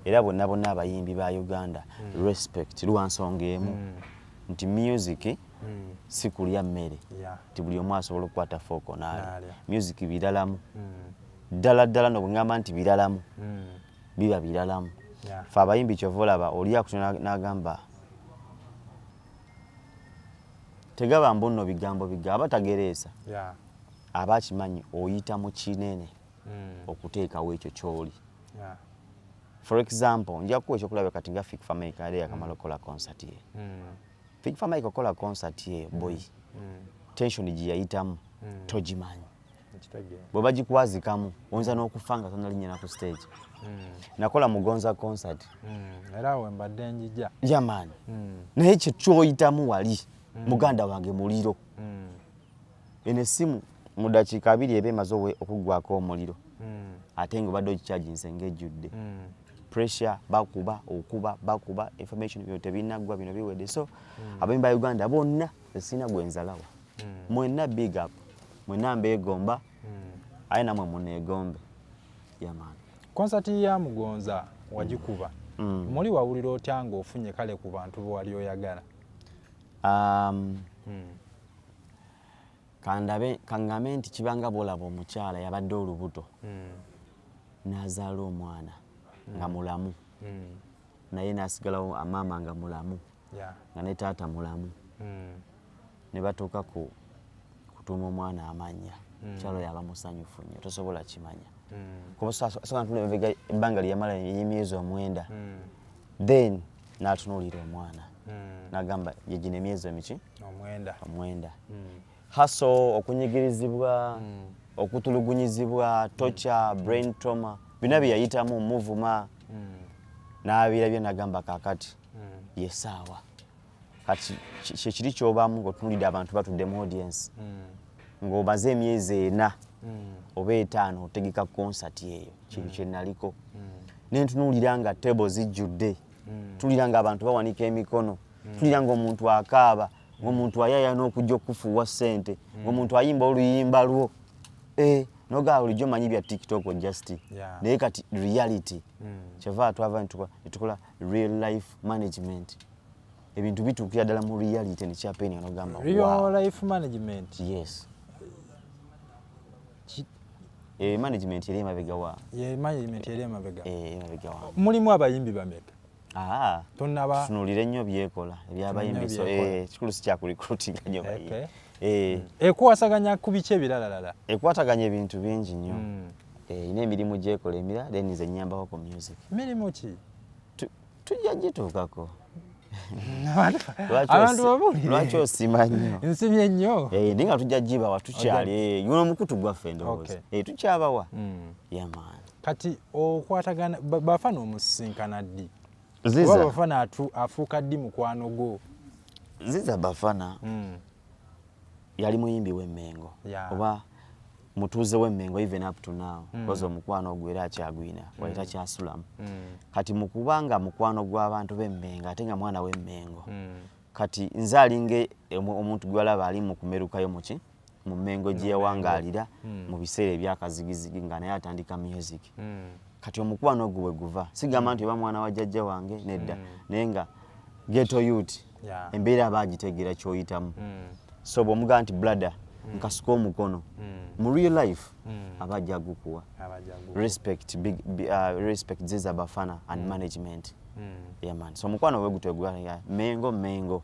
Era bonna bonna abayimbi ba Uganda, respect, lwa nsonga emu nti music si kulya mmere nti buli omu asobola okukwata fork n'alya. N'alya. Music biralamu ddala ddala, no bwe ŋŋamba nti biralamu, biba biralamu. Fe abayimbi kyova olaba oli akutuna n'agamba tegaba mbu nno bigambo biga aba tagereesa, aba akimanyi oyita mu kinene okuteekawo ekyo ky'oli. For example, nja kuwa ekyokulabira kati nga Fik Fameica yali yakamala okukola concert ye. Fik Fameica okukola concert ye, boy, tension gye yayitamu togimanyi. Nkitegeera. Bwe bagikwazikamu oyinza n'okufa nga tonalinnya na ku stage. Nakola Mugonza concert. Era awo mbadde njija. Jamani, naye kye kyoyitamu wali, muganda wange, muliro. Eno essimu mu ddakiika 20 eba emaze okuggwako omuliro, ate nga obadde ogikyajinze ng'ejjudde. Pressure, bakuba okuba bakuba information, bino tebinaggwa, bino biwedde. So abayimbi ba Uganda bonna esina gwe nzalawa, mwenna big up, mwenna mbeegomba, aye namwe muneegombe, yamaani. Concert ya Mugonza wagikuba. Muli wawulira otya ng'ofunye kale ku bantu be wali oyagala? Kandabe kaŋŋambe nti kibanga bw'olaba omukyala yabadde olubuto n'azaala omwana nga mulamu, naye n'asigalawo amaama nga mulamu, nga ne taata mulamu, ne batuuka ku kutuuma omwana amannya, mukyala oyo aba musanyufu nnyo, tosobola kimanya. Kuba soka ntula emabega ebbanga lye yamala ey'emyezi 9, then n'atunuulira omwana n'agamba ye gino emyezi emiki? 9. 9. Haso, okunyigirizibwa, okutulugunyizibwa, torture, brain trauma, byonna bye yayitamu muvuma, n'abirabye n'agamba kaakati yesaawa kati kyekiri kyobaamu ng'otunuulidde abantu batudde mu audience, ng'omaze emyezi 4 oba 5 otegeka concert eyo. Kintu kye naliko ne ntunuulira nga table zijjudde, tulira nga abantu bawanika emikono, tulira ng'omuntu akaaba, ng'omuntu ayaaya n'okujja okufuuwa ssente, ng'omuntu ayimba oluyimba lwo. Nogaba bulijjo manyi bya TikTok just, naye kati reality. Kyava twava netukola real life management, ebintu bituukira ddala mu reality nekyapeni nogamba Real wow. life management. Yes. Management eri emabega wa Ye management eri emabega. Emabega wa Mulimu abayimbi bameka? Ah, Tonnaba tunuulire nnyo byekola ebyabayimbi, so Byekola. Kikulu si kyakurecruitinga nnyo bayimbi. Ekwasaganya ku biki ebiralalala? Ekwataganya ebintu bingi nnyo. Erina emirimu gyekola emirala, then nze nyambako ku music. Mirimu ki? Tujja gituukako. Abantu babuulire. Lwaki osima nnyo? Nsimye nnyo. Naye nga tujja gibawa, tukyali guno omukutu gwaffe ndowooza. Tukyabawa. Yeah, man. Kati okwatagana Bafana omusisinkana ddi? Ziza. Oba Bafana afuuka ddi mukwano gwo? Ziza Bafana yali muyimbi w'Emmengo oba mutuuze w'Emmengo even up to now, because omukwano ogwo era akyagwina, wali takyasulamu. Kati mu kubanga mukwano gw'abantu b'Emmengo ate nga mwana w'Emmengo, kati nze alinga omuntu gw'alaba ali mu kumerukayo muki mu Mmengo gye yawangaalira mu biseera ebyakazigizigi nga naye atandika music. Kati omukwano ogwo we guva, sigamba nti oba mwana wa jjajja wange, nedda, naye nga ghetto youth embeera aba agitegeera ky'oyitamu. So bw'omugamba nti brother, nkasuka omukono, mu real life aba ajja gukuwa. Abajja gukuwa. Respect, big, respect Ziza Bafana and management. Yeah, man. So omukwano we gutyo gwa Mengo Mengo.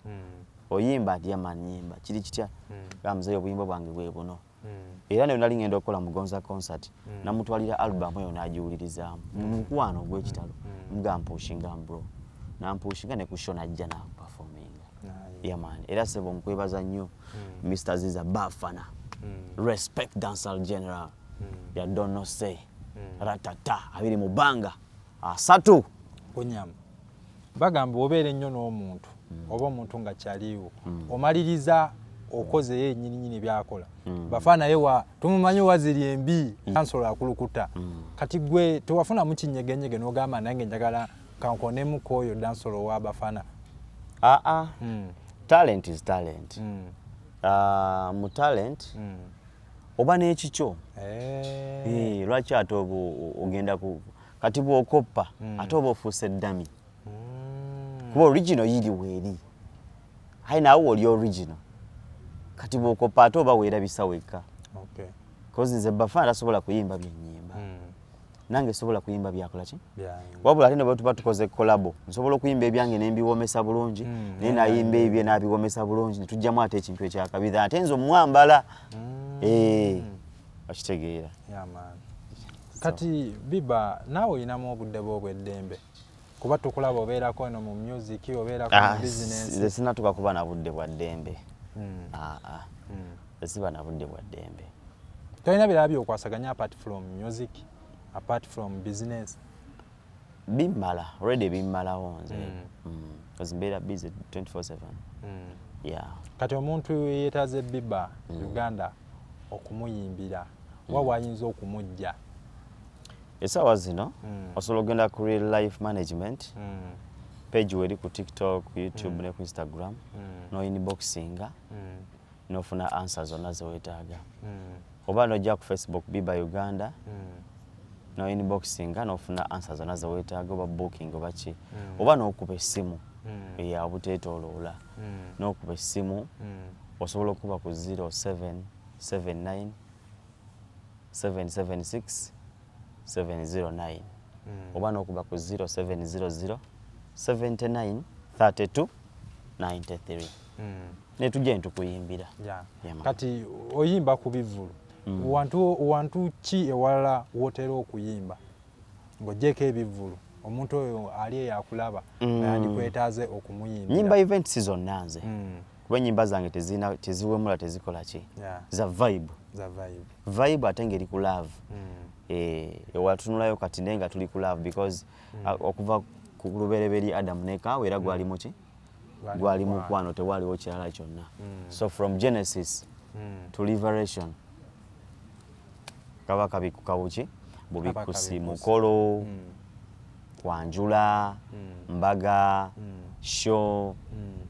Oyimba nti yeah man, nyimba kiri kitya, gamuzeeyo obuyimba bwange bwe buno. Era nayo nali ngenda okukola Mugonza concert, namutwalira album eyo n'agiwulirizaamu mu mukwano ogw'ekitalo. Muga mpushinga bro, nampushinga ne ku show najja naperforminga. Yeah man, era sebo nkwebaza nnyo Mr Ziza Bafana. Respect dancehall general ya dono say ratata abiri mu bbanga asatu. Kunyama bagamba obeera ennyo n'omuntu oba omuntu nga kyaliwo, omaliriza okozeyo ennyininyini byakola. Bafa naye wa tumumanyi waziri embi kansolo akulukuta. Kati gwe tewafunamu kinyegenyege n'ogamba nange njagala kankonemuko oyo dancehall wa Bafana? Aa, talent is talent. Mu talent oba n'ekikyo. Lwaki ate oba ogenda ku kati bw'okoppa ate oba ofuuse dummy? Kuba original yiri weeri, aye naawe oli original. Kati bw'okoppa ate oba weerabisa wekka. 'Cause nze Bafana tasobola kuyimba byennyimba, nange sobola kuyimba byakola ki. Wabula ate ne bwe tuba tukoze collabo, nsobola okuyimba ebyange ne mbiwomesa bulungi, naye nayimba ebye n'abiwomesa bulungi, ne tujjamu ate ekintu ekyakabi ate nze omwambala. Okitegeera? Yeah, man. Kati Biba, naawe olinamu obudde bwo obw'eddembe? Kuba tukulaba obeerako eno mu music, obeerako mu business. Nze sinatuuka kuba na budde bwa ddembe. Ah, ah. Nze siba na budde bwa ddembe. Tolina birala byokwasaganya apart from music, apart from business? Bimmala already, bimmalawo nze. 'Cause mbeera busy 24/7. Yeah. Kati omuntu yeetaaze Biba Uganda okumuyimbira, wa wayinza okumujja? Essaawa zino osobola okugenda ku Real Life Management page, weri ku TikTok, YouTube ne ku Instagram, no inboxinga nofuna answer zonna zeweetaaga, oba nojja ku Facebook Biba Uganda, no inboxinga nofuna answer zonna zeweetaaga, oba booking oba ki, oba n'okuba essimu ya obuteetooloola, n'okuba essimu. Osobola okuba ku 0779 776 709, oba n'okuba ku 0700 79 32 93, netujja netukuyimbira. Yeah, man. Kati oyimba ku bivvulu, wantu ki ewalala wotera okuyimba ng'oggyeko ebivvulu, omuntu oyo ali eyakulaba nga yandikwetaaze okumuyimbira? Nyimba events zonna nze, kuba enyimba zange teziwemula, tezikola ki, za vibe. Za vibe. Vibe ate ngeri ku love. Ewatunulayo kati naye nga tuli ku love because okuva ku lubereberye Adamu ne Kaawa era gwali muki? Gwali mukwano, tewaliwo kirala kyonna. So from Genesis to Liberation kaba kabikuka buki bubikusi. Kabikusi. Mukolo, kwanjula, mbaga, show,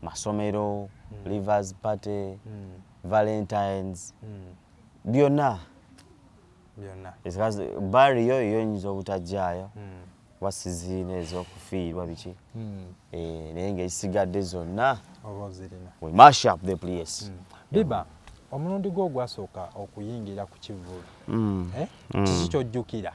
masomero, leavers party, Valentines, byonna. Byonna. Bariyo yo nyinza obutajjaayo kuba siziina ez'okufiirwa biki. Naye ng'ezisigadde zonna oba ozirina. We mash up the place. Biba, omulundi gwo ogwasooka okuyingira ku kivvulu, eh? Kiki kyojjukira?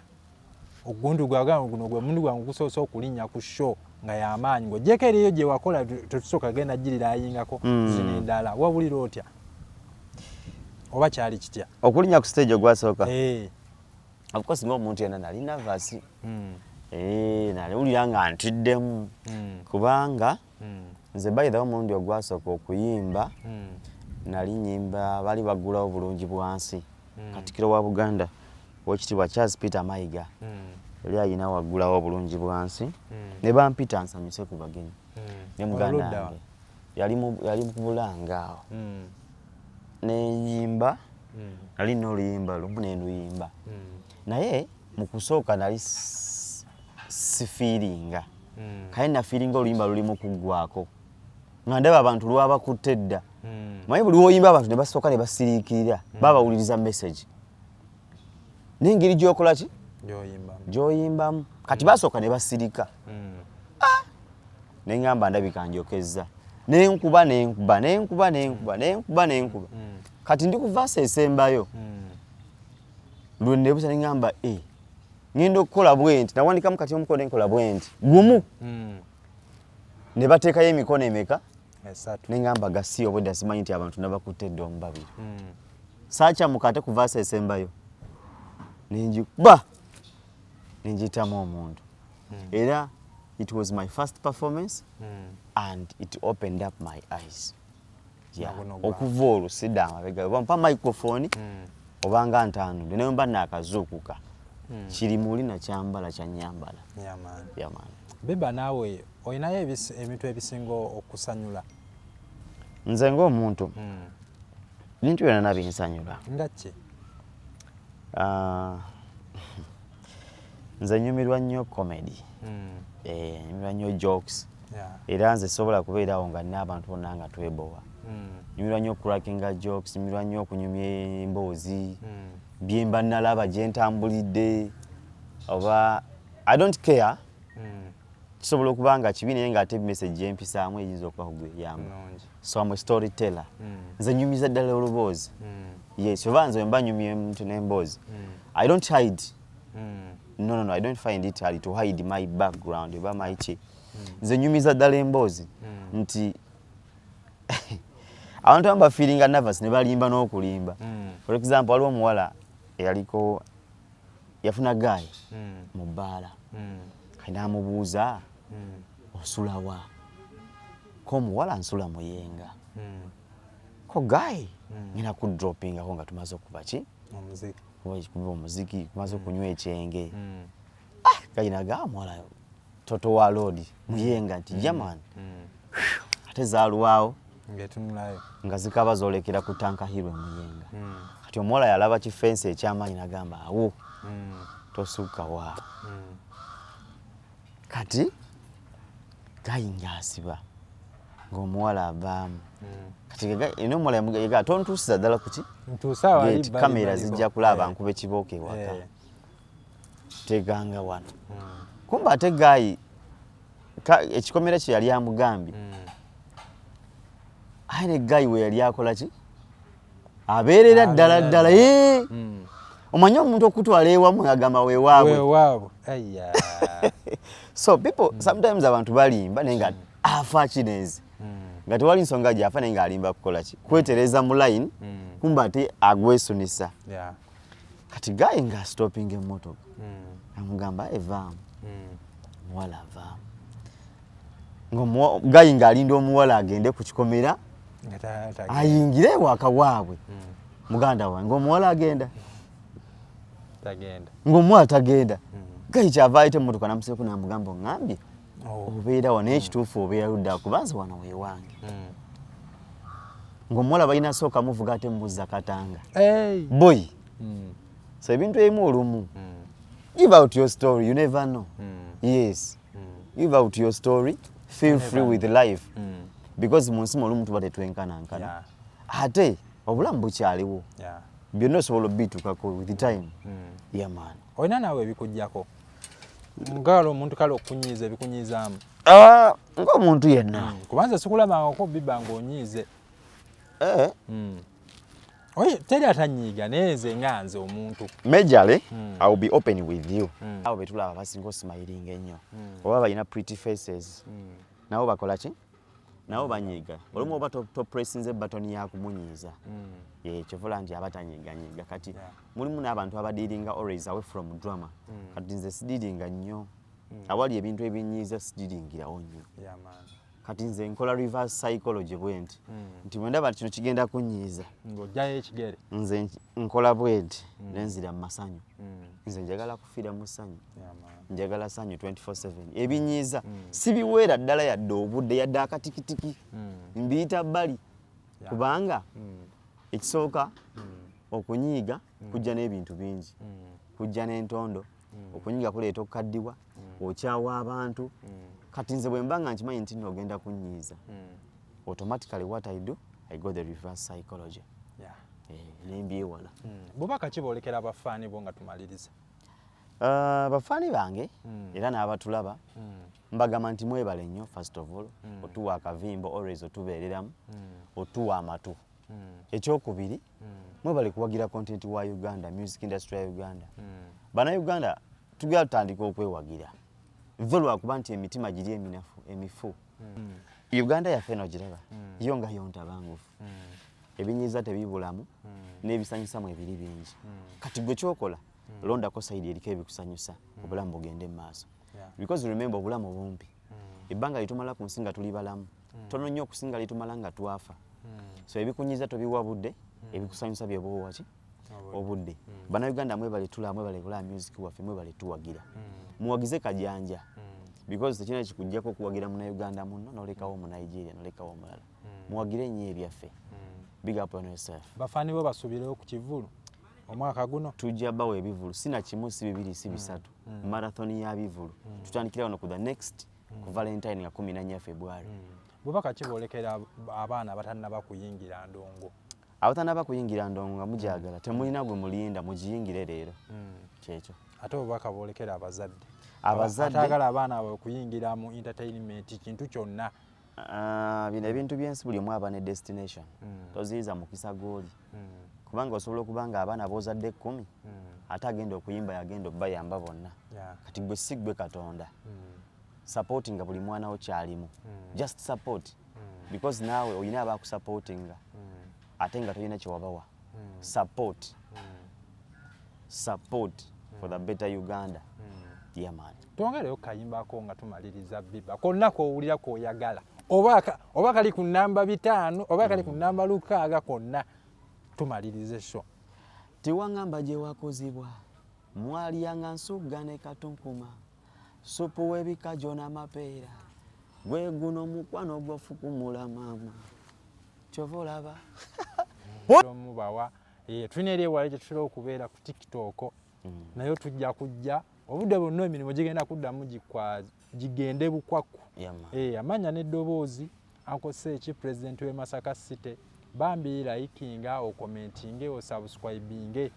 Ogundi gwagamba guno gwe mulundi gwange ogusoose okulinnya ku show nga y'amaanyi, ng'oggyeko eriyo gye wakola tetusooka genda girirayingako, zino endala wawulira otya oba kyali kitya? Okulinnya ku stage ogwasooka? Eh. Of course, ng'omuntu yenna nali nervous. Eh, naliwulira nga ntiddemu kubanga nze, by the way, omulundi ogwasooka okuyimba nali nyimba, baali baggulawo Bulungi Bwansi. Katikkiro wa Buganda, Owekitiibwa Charles Peter Mayiga, yali ayina waggulawo Obulungi Bwansi ne bampita nsanyuse ku bagenyi ne muganda Oludda wa? wange. Yali mu Bulanga awo. Nenyimba, nali nina oluyimba lumu nenduyimba, naye mu kusooka nali sifiiringa. Kale nafiiringa oluyimba luli mu kuggwako nga ndaba abantu lwabakutte dda. Manyi buli woyimba abantu ne basooka ne basiriikirira, babawuliriza message n'engeri gy'okola ki Gy'oyimbamu. Gy'oyimbamu. Kati basooka ne basirika, neŋŋamba ndabika njokezza, nenkuba, nenkuba, nenkuba, nenkuba, nenkuba, nenkuba. Kati ndi ku verse esembayo lwe nebusa, neŋŋamba e ŋŋenda okukola bwe nti, nawandikamu kati omukono nenkola bwe nti gumu ne bateekayo emikono emeka? Esatu. Neŋŋamba gasi obwedda simanyi nti abantu nabakutte edda omu babiri. Saakyamuka ate ku verse esembayo nenjikuba nenjiyitamu omuntu. Era it was my first performance and it opened up my eyes. Yeah. Naguno gwa- Okuva olwo sidda amabega. Bampa microphone obanga ntandudde naye mba naakazuukuka, kiri muli nakyambala kyanyambala. Yeah, man. Yeah, man. Biba naawe olinayo ebintu ebisinga okusanyula? Nze ng'omuntu, bintu byonna binsanyula. Nga ki? Ah, nze nyumirwa nnyo comedy. Eh, nyumirwa nnyo jokes. Era nze sobola kubeerawo nga nina abantu bonna nga twebowa. Nyumirwa nnyo crackinga jokes, nyumirwa nnyo okunyumya emboozi, byemba nalaba gye ntambulidde oba I don't care. Kisobola okuba nga kibi naye ng'ate message gyempisaamu eyinza okuba kugweyamba. Nungi. So am a storyteller. Nze nyumiza ddala oluboozi. Yes, oba nze mba nyumya omuntu n'emboozi, I don't hide. No, no, no, I don't find it hard to hide my background oba my ki. Nze nyumiza ddala emboozi nti abantu abamu bafiiringa nervous ne balimba n'okulimba. For example, waliwo omuwala eyaliko yafuna guy mu bbaala. Kati n'amubuuza, "Osula wa?" Ko omuwala, "Nsula Muyenga." Ko guy, "Ngenda kudropingako nga tumaze okuba ki?" Omuziki. Kuba omuziki, tumaze okunywa ekyenge. Guy naga omuwala toto wa loodi Muyenga nti, "Yeah man." Ate zaalwawo Ng'etunulayo. Nga zikaba zoolekera ku Tankahirwe Muyenga. Kati omuwala yalaba kifensi ekyamaanyi nagamba, "Awo tosukka wa." Kati guy ng'asiba ng'omuwala avaamu. Kati ena omuwala yaga, "Tontuusiza ddala kuki Ntuuse awali gate, bali kamera baliko. zijja kulaba Eh. nkuba ekibooko ewaka. Eh. Teganga wano." Kumba ate guy ekikomera kye yali amugambye, aye ne guy we yali akola ki, abeerera ddala Abeerera ddala. ddala. Eh! Omanyi omuntu okutwala ewamu agamba wewaabwe. Wewaabwe. Aya. So people sometimes abantu balimba naye nga afa kinezi nga tewali nsonga gyafa naye ng'alimba kukola ki, kwetereza mu line. Kumba ate agwesunisa. Kati guy nga stopping emmotoka, amugamba, "Evaamu." Omuwala avaamu. Guy ng'alinda omuwala agende ku kikomera Nga tagenda. Ayingire ewaka waabwe. Muganda wange, omuwala agenda? Tagenda. Ng'omuwala tagenda. Guy kyava ayita emmotoka namuseeko namugamba, "Oŋŋambye Oh. obeera wano, naye ekituufu obeera ludda, kubanza wano weewange." Ng'omuwala balina sooka muvuga ate muzza Katanga. Hey. Boy, so ebintu ebimu olumu, give out your story, you never know. Yes, give out your story, feel free with life, because mu nsi olumu tuba tetwenkanankana. Ate obulamu bukyaliwo. Byonna osobola obituukako with time. Yeah, man. Olina naawe ebikugjako ngala omuntu kale okunyiiza ebikunyiizaamu? Ah, ng'omuntu yenna. Kubanza sikulabangako Biba ng'onyiize. Eh, Oye, teri atanyiiga, naye nze nga nze omuntu. Majorly, I will be open with you, abo betulaba basinga osmilinga ennyo oba balina pretty faces, nabo bakola ki? Nabo banyiiga olumu oba topressinze button ya kumunyiiza. Kyova nti aba tanyiiganyiiga. Kati mulimu n'abantu abadealinga always away from drama. Kati nze sidealinga nnyo awali ebintu ebinyiiza, sidealingirawo nnyo. Yeah, man. Kati nze nkola reverse psychology bwe nti, nti bwe ndaba nti kino kigenda kunyiiza, ng'ojjayo ekigere, nze nkola bwe nti nenzira mu masanyu. Nze njagala kufiira mu ssanyu. Yeah, man. Njagala ssanyu 24/7. Ebinyiiza sibiweera ddala yadde obudde, yadde akatikitiki, mbiyita bbali, kubanga ekisooka okunyiiga kujja n'ebintu bingi, kujja n'entondo. Okunyiiga kuleeta okukaddibwa, okyawa abantu. Kati nze bwe mba nga nkimanyi nti nno ogenda kunyiiza, automatically what I do, I go the reverse psychology. Eh, nembyewala. Bubaka ki boolekera abafaani bo nga tumaliriza? Bafaani bange era n'abatulaba, mbagamba nti mwebale nnyo. First of all, otuwa akavimbo always, otubeereramu, otuwa amatu. Ekyokubiri, mwebale kuwagira content wa Uganda, music industry ya Uganda. Bannayuganda tugenda tutandika okwewagira ve lwakuba nti emitima giri eminafu, emifu. Uganda yaffe eno giraba yo nga yo ntabangufu, ebinyiiza tebibulamu n'ebisanyusamu ebiri bingi. Kati gwe kyokola, londako side eriko ebikusanyusa, obulamu bugende mu maaso. Because remember, obulamu bumpi. Ebbanga lyetumala ku nsi nga tuli balamu tono nnyo okusinga lyetumala nga twafa. So ebikunyiza tobiwa budde, ebikusanyusa byebowa ki obudde. Bannayuganda mwebale tulaba, mwebale kulaba music waffe, mwebale tuwagira. Muwagize Kajanja, because tekirina kikugjako okuwagira Munnayuganda munno nolekawo Omunigeria, nolekawo omulala. Muwagire nnyo ebyaffe. Big up on yourself. Bafaani bo basuubirewo ku kivulu omwaka guno? Tujja bawa ebivulu, si na kimu, si bibiri, si bisatu, marathon ya bivulu. Tutandikira wano ku the next ku Valentine nga 14 February. Bubaka ki boolekera abaana abatannaba kuyingira ndongo? Abatanaba kuyingira ndongo nga mujagala, temulina gwe mulinda, mugiyingire leero. Kyekyo. Ate obubaka boolekera abazadde? Abazadde- Ataagala abaana baabwe kuyingira mu entertainment kintu kyonna. Ah, bino ebintu byensi, buli omu aba ne destination. Toziyiza mukisa gwoli, kubanga osobola okuba nga abaana b'ozadde 10, ate agenda okuyimba yagenda obbayamba bonna. Kati gwe si gwe Katonda. Supportinga buli mwana wo kyalimu, just support, because naawe olina abakusupportinga ate nga tolina kyewabawa. Support, support for the better Uganda. Yeah, man. Twongereyo kayimbako nga tumaliriza. Biba konna kowulira koyagala, oba oba kali ku namba 5, oba kali ku namba 6, konna tumalirize show. Tiwaŋŋamba gye wakozibwa, mwalyanga nsugga ne katunkuma, supu w'ebikajjo n'amapeera. Gwe guno mukwano gwofukumula maama, kyova olaba. Omubawa. Eh, tulina eri ewala gye tutera okubeera ku TikTok, naye tujja kujja obudde bwonna, emirimu gigenda kuddamu gigende bukwaku. Yeah, man. Eh, amanya n'eddoboozi, Uncle Seki, president w'e Masaka City. Bambi likinga, ocommentinge, osubscribinge.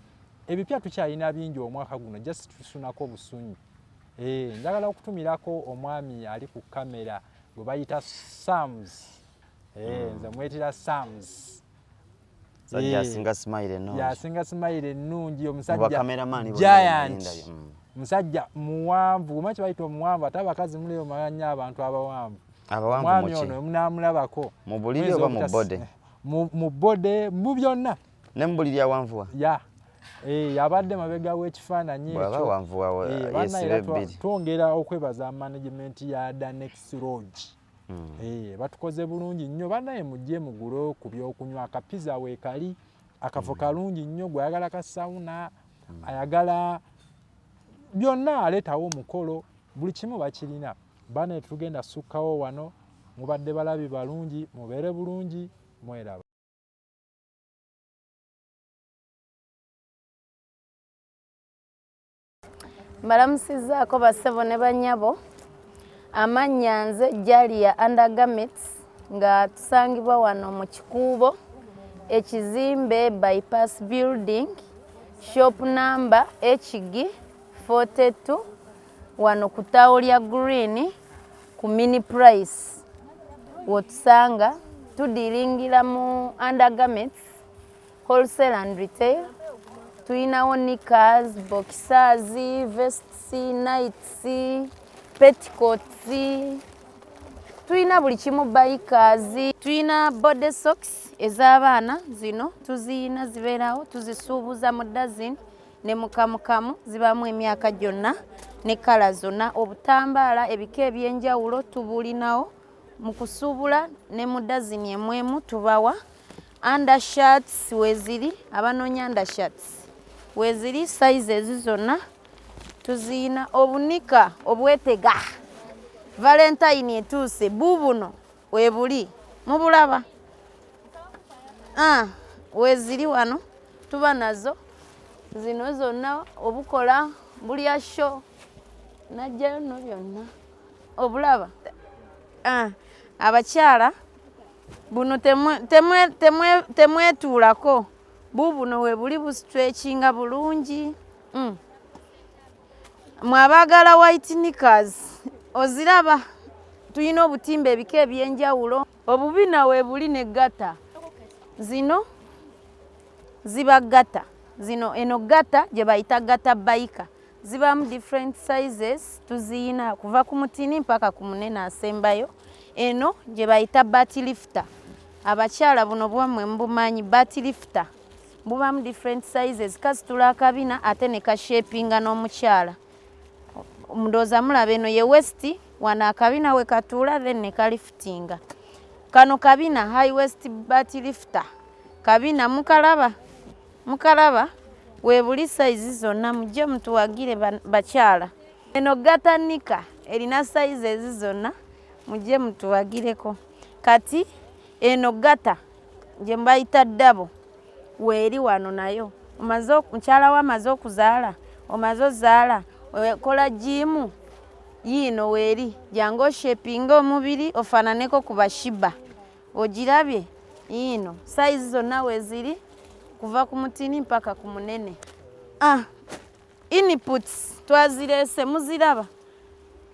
Ebipya tukyalina bingi omwaka guno, just tusunako obusunyi. Eh, njagala okutumirako omwami ali ku kamera gwe bayita Sams. Eh, nze mwetira Sams. Sajja Eh, asinga smile ennungi. Yasinga smile ennungi. Mu Omusajja bakameramani bonna giant. ndabye. Musajja muwanvu, omanyi kye bayita omuwanvu? Ate abakazi muleyo manya abantu abawanvu. Abawanvu Omwami muki? ono munaamulabako. Mu buliri Muyinza oba mu body? Mu body, mu byonna. Ne mu buliri awanvuwa? Ya. Eh, yabadde mabega w'ekifaananyi Bw'aba ekyo. awanvuwa, Eh, banna yeesiba era ebbiri. twongera okwebaza management ya The Next Lodge. Eh, batukoze bulungi nnyo. Bannaye mujje mugule ku byokunywa, akapiza weekali, akafo kalungi nnyo. Gweyagala ka sauna, ayagala byonna, aleetawo omukolo, buli kimu bakirina. Bane tugenda sukkawo wano. Mubadde balabi balungi, mubeere bulungi, mweraba. Mbalamusizzaako bassebo ne bannyabo. Amannya nze Jalia Undergarments, nga tusangibwa wano mu Kikuubo, ekizimbe Bypass Building, shop number HG 42, wano ku ttaawo lya Green ku Mini Price wotusanga. Tudealingira mu undergarments, wholesale and retail. Tulinawo knickers, boxers, vests, nights, petticoats. Tulina buli kimu, bikers, tulina body socks ez'abaana, zino tuziyina, zibeerawo, tuzisuubuza mu dozen ne mukamukamu, zibamu emyaka gyonna ne colour zonna. Obutambaala ebika ebyenjawulo tubulinawo mu kusuubula ne mu dazini emwemu tubawa. Undershirts weeziri, abanoonya undershirts weeziri, sizes zonna tuziyina. Obunika obwetega, Valentine etuuse, buubuno weebuli, mubulaba. Ah, weeziri wano, tuba nazo zino zonna, obukola bulya sho najjayo nno byonna obulaba. Ah, abakyala buno temwetuulako, buubuno webuli, bustretchinga bulungi. Mwabaagala white knickers oziraba, tulina obutimba ebika ebyenjawulo, obubina webuli ne garter. Zino ziba garter zino, eno garter gye bayita garter biker, zibamu different sizes, tuziyina kuva ku mutini mpaka ku munene asembayo. Eno gye bayita butt lifter, abakyala buno bwammwe mubumanyi, butt lifter bubamu different sizes, kasitula akabina ate ne kashapinga n'omukyala. Ndowooza mulaba eno ye waist, wano akabina we katuula, then ne kaliftinga. Kano kabina high waist butt lifter kabina, mukalaba, mukalaba, weebuli size zonna, mujje mutuwagire bakyala. Eno garter knicker erina sizes zonna, mujje mutuwagireko. Kati eno garter gye mbayita double weeri wano nayo. Omaze mukyala we amaze okuzaala, omaze ozaala, okola gym, yiino weeri, jangu oshapinga omubiri ofaananeko ku ba Sheebah. Ogirabye yiino, size zonna weeziri kuva ku mutini mpaka ku munene. Ah, inputs twazireese, muziraba,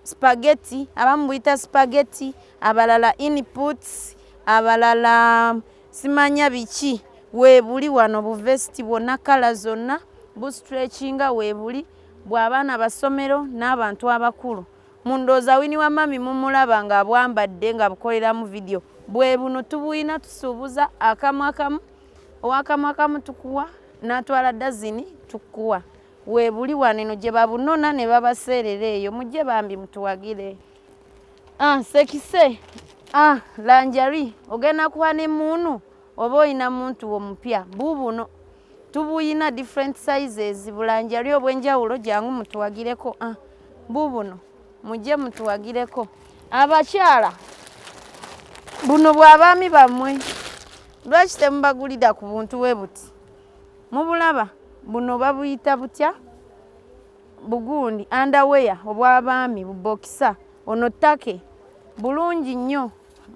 spaghetti, abamu buyita spaghetti, abalala inputs, abalala simanya biki. Weebuli wano buvesiti bwonna, colour zonna, bustretchinga, weebuli bw'abaana basomero n'abantu abakulu. Mundooza Winnie wa mami mumulaba ng'abwambadde nga bukoleramu vidiyo, bwe buno tubuyina, tusuubuza akamu akamu, owakamu akamu tukuwa, n'atwala dazini tukuwa. Weebuli wano, eno gye babunona ne babaseerera eyo, mujje bambi mutuwagire. Ah, sexy, ah, lingerie, ogenda kuwa ne muunu oba oyina muntu omupya, buubuno tubuyina different sizes, bulingerie obw'enjawulo, jangu mutuwagireko. Ah, buubuno, mujje mutuwagireko. Abakyala buno bw'abaami bammwe, lwaki temubagulira ku buntu bwe buti? Mubulaba buno, babuyita butya bugundi, underwear obw'abaami, buboxer, ono take bulungi nnyo,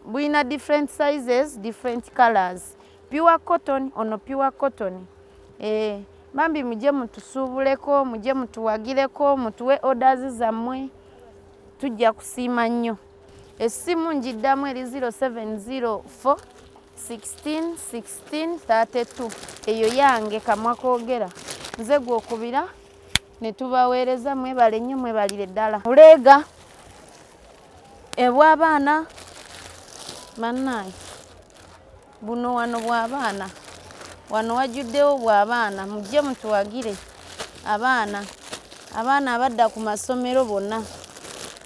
bulina different sizes, different colors, pure cotton, ono pure cotton. Eh, bambi mujje mutusuubuleko, mujje mutuwagireko, mutuwe orders zammwe, tujja kusiima nnyo. Essimu njiddamu, eri 0704 16 16 32, eyo yange, kamwa koogera nze gwokubira ne tubaweereza. Mwebale nnyo, mwebalire ddala. Buleega ebw'abaana bannaaye, buno wano bw'abaana, wano wajjuddewo bw'abaana, mujje mutuwagire abaana, abaana abadda ku masomero bonna,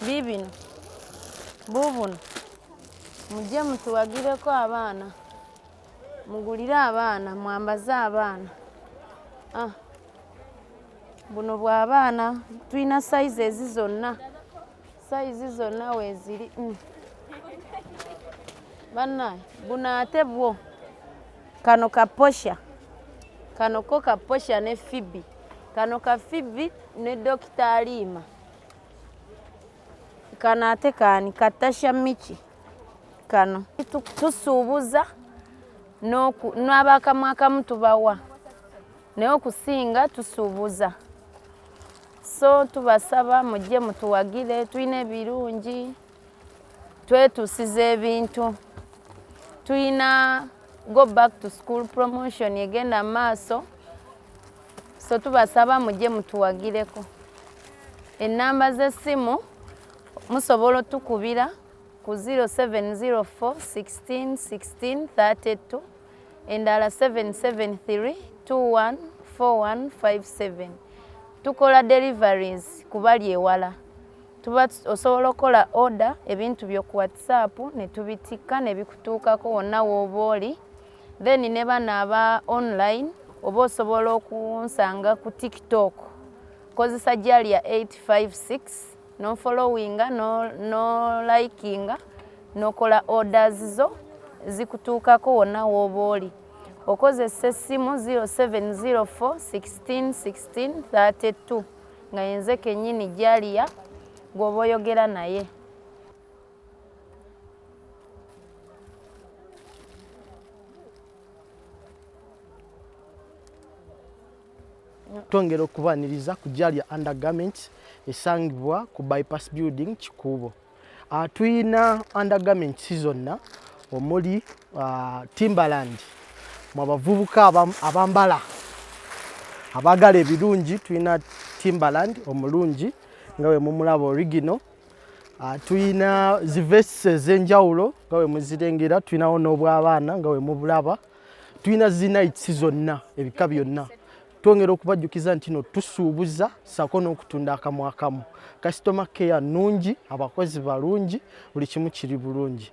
biibino, buubuno, mujje mutuwagireko abaana, mugulire abaana, mwambaze abaana. Ah, buno bw'abaana, tulina sizes zonna, size zonna weeziri. Bannaye buno ate bwo kano ka Posha, kano ko ka Posha ne Fibi, kano ka Fibi ne Dokita Aliima, kano ate kaani ka Tasha Miki. Kano tusuubuza n'abakamu akamu tubawa, naye okusinga tusuubuza, so tubasaba mujje mutuwagire, tulina ebirungi, twetuusiza ebintu, tulina go back to school promotion egenda mu maaso, so tubasaba mujje mutuwagireko. Ennamba z'essimu musobola otukubira. Ku 0704 16 16 32, endala 773 21 4157. Tukola deliveries ku bali ewala. Tuba osobola okukola order ebintu byo ku WhatsApp ne tubitikka ne bikutuukako wonna w'oba oli. Then ne bano aba online oba osobola okunsanga ku TikTok. Kozesa Jalia 856 n'ofollowinga no likinga n'okola orders zo zikutuukako wonna w'oba oli. Okozesa essimu 0704 16 16 32 nga yenze kennyini Jalia gw'oba oyogera naye. Twongera okubaniriza ku Jalia Undergarments esangibwa ku Bypass Building Kikuubo. Tuyina undergarments zonna omuli Timberland mu abavubuka abambala abaagala ebirungi, tuyina Timberland omulungi nga bwe mumulaba original. Tuyina zi vests ez'enjawulo nga bwe muzirengera, tulinawo n'obw'abaana nga bwe mubulaba, tulina zi nights zonna ebika byonna. Twongera okubajjukiza nti no tusuubuza ssaako n'okutunda akamu akamu. Customer care nnungi, abakozi balungi, buli kimu kiri bulungi.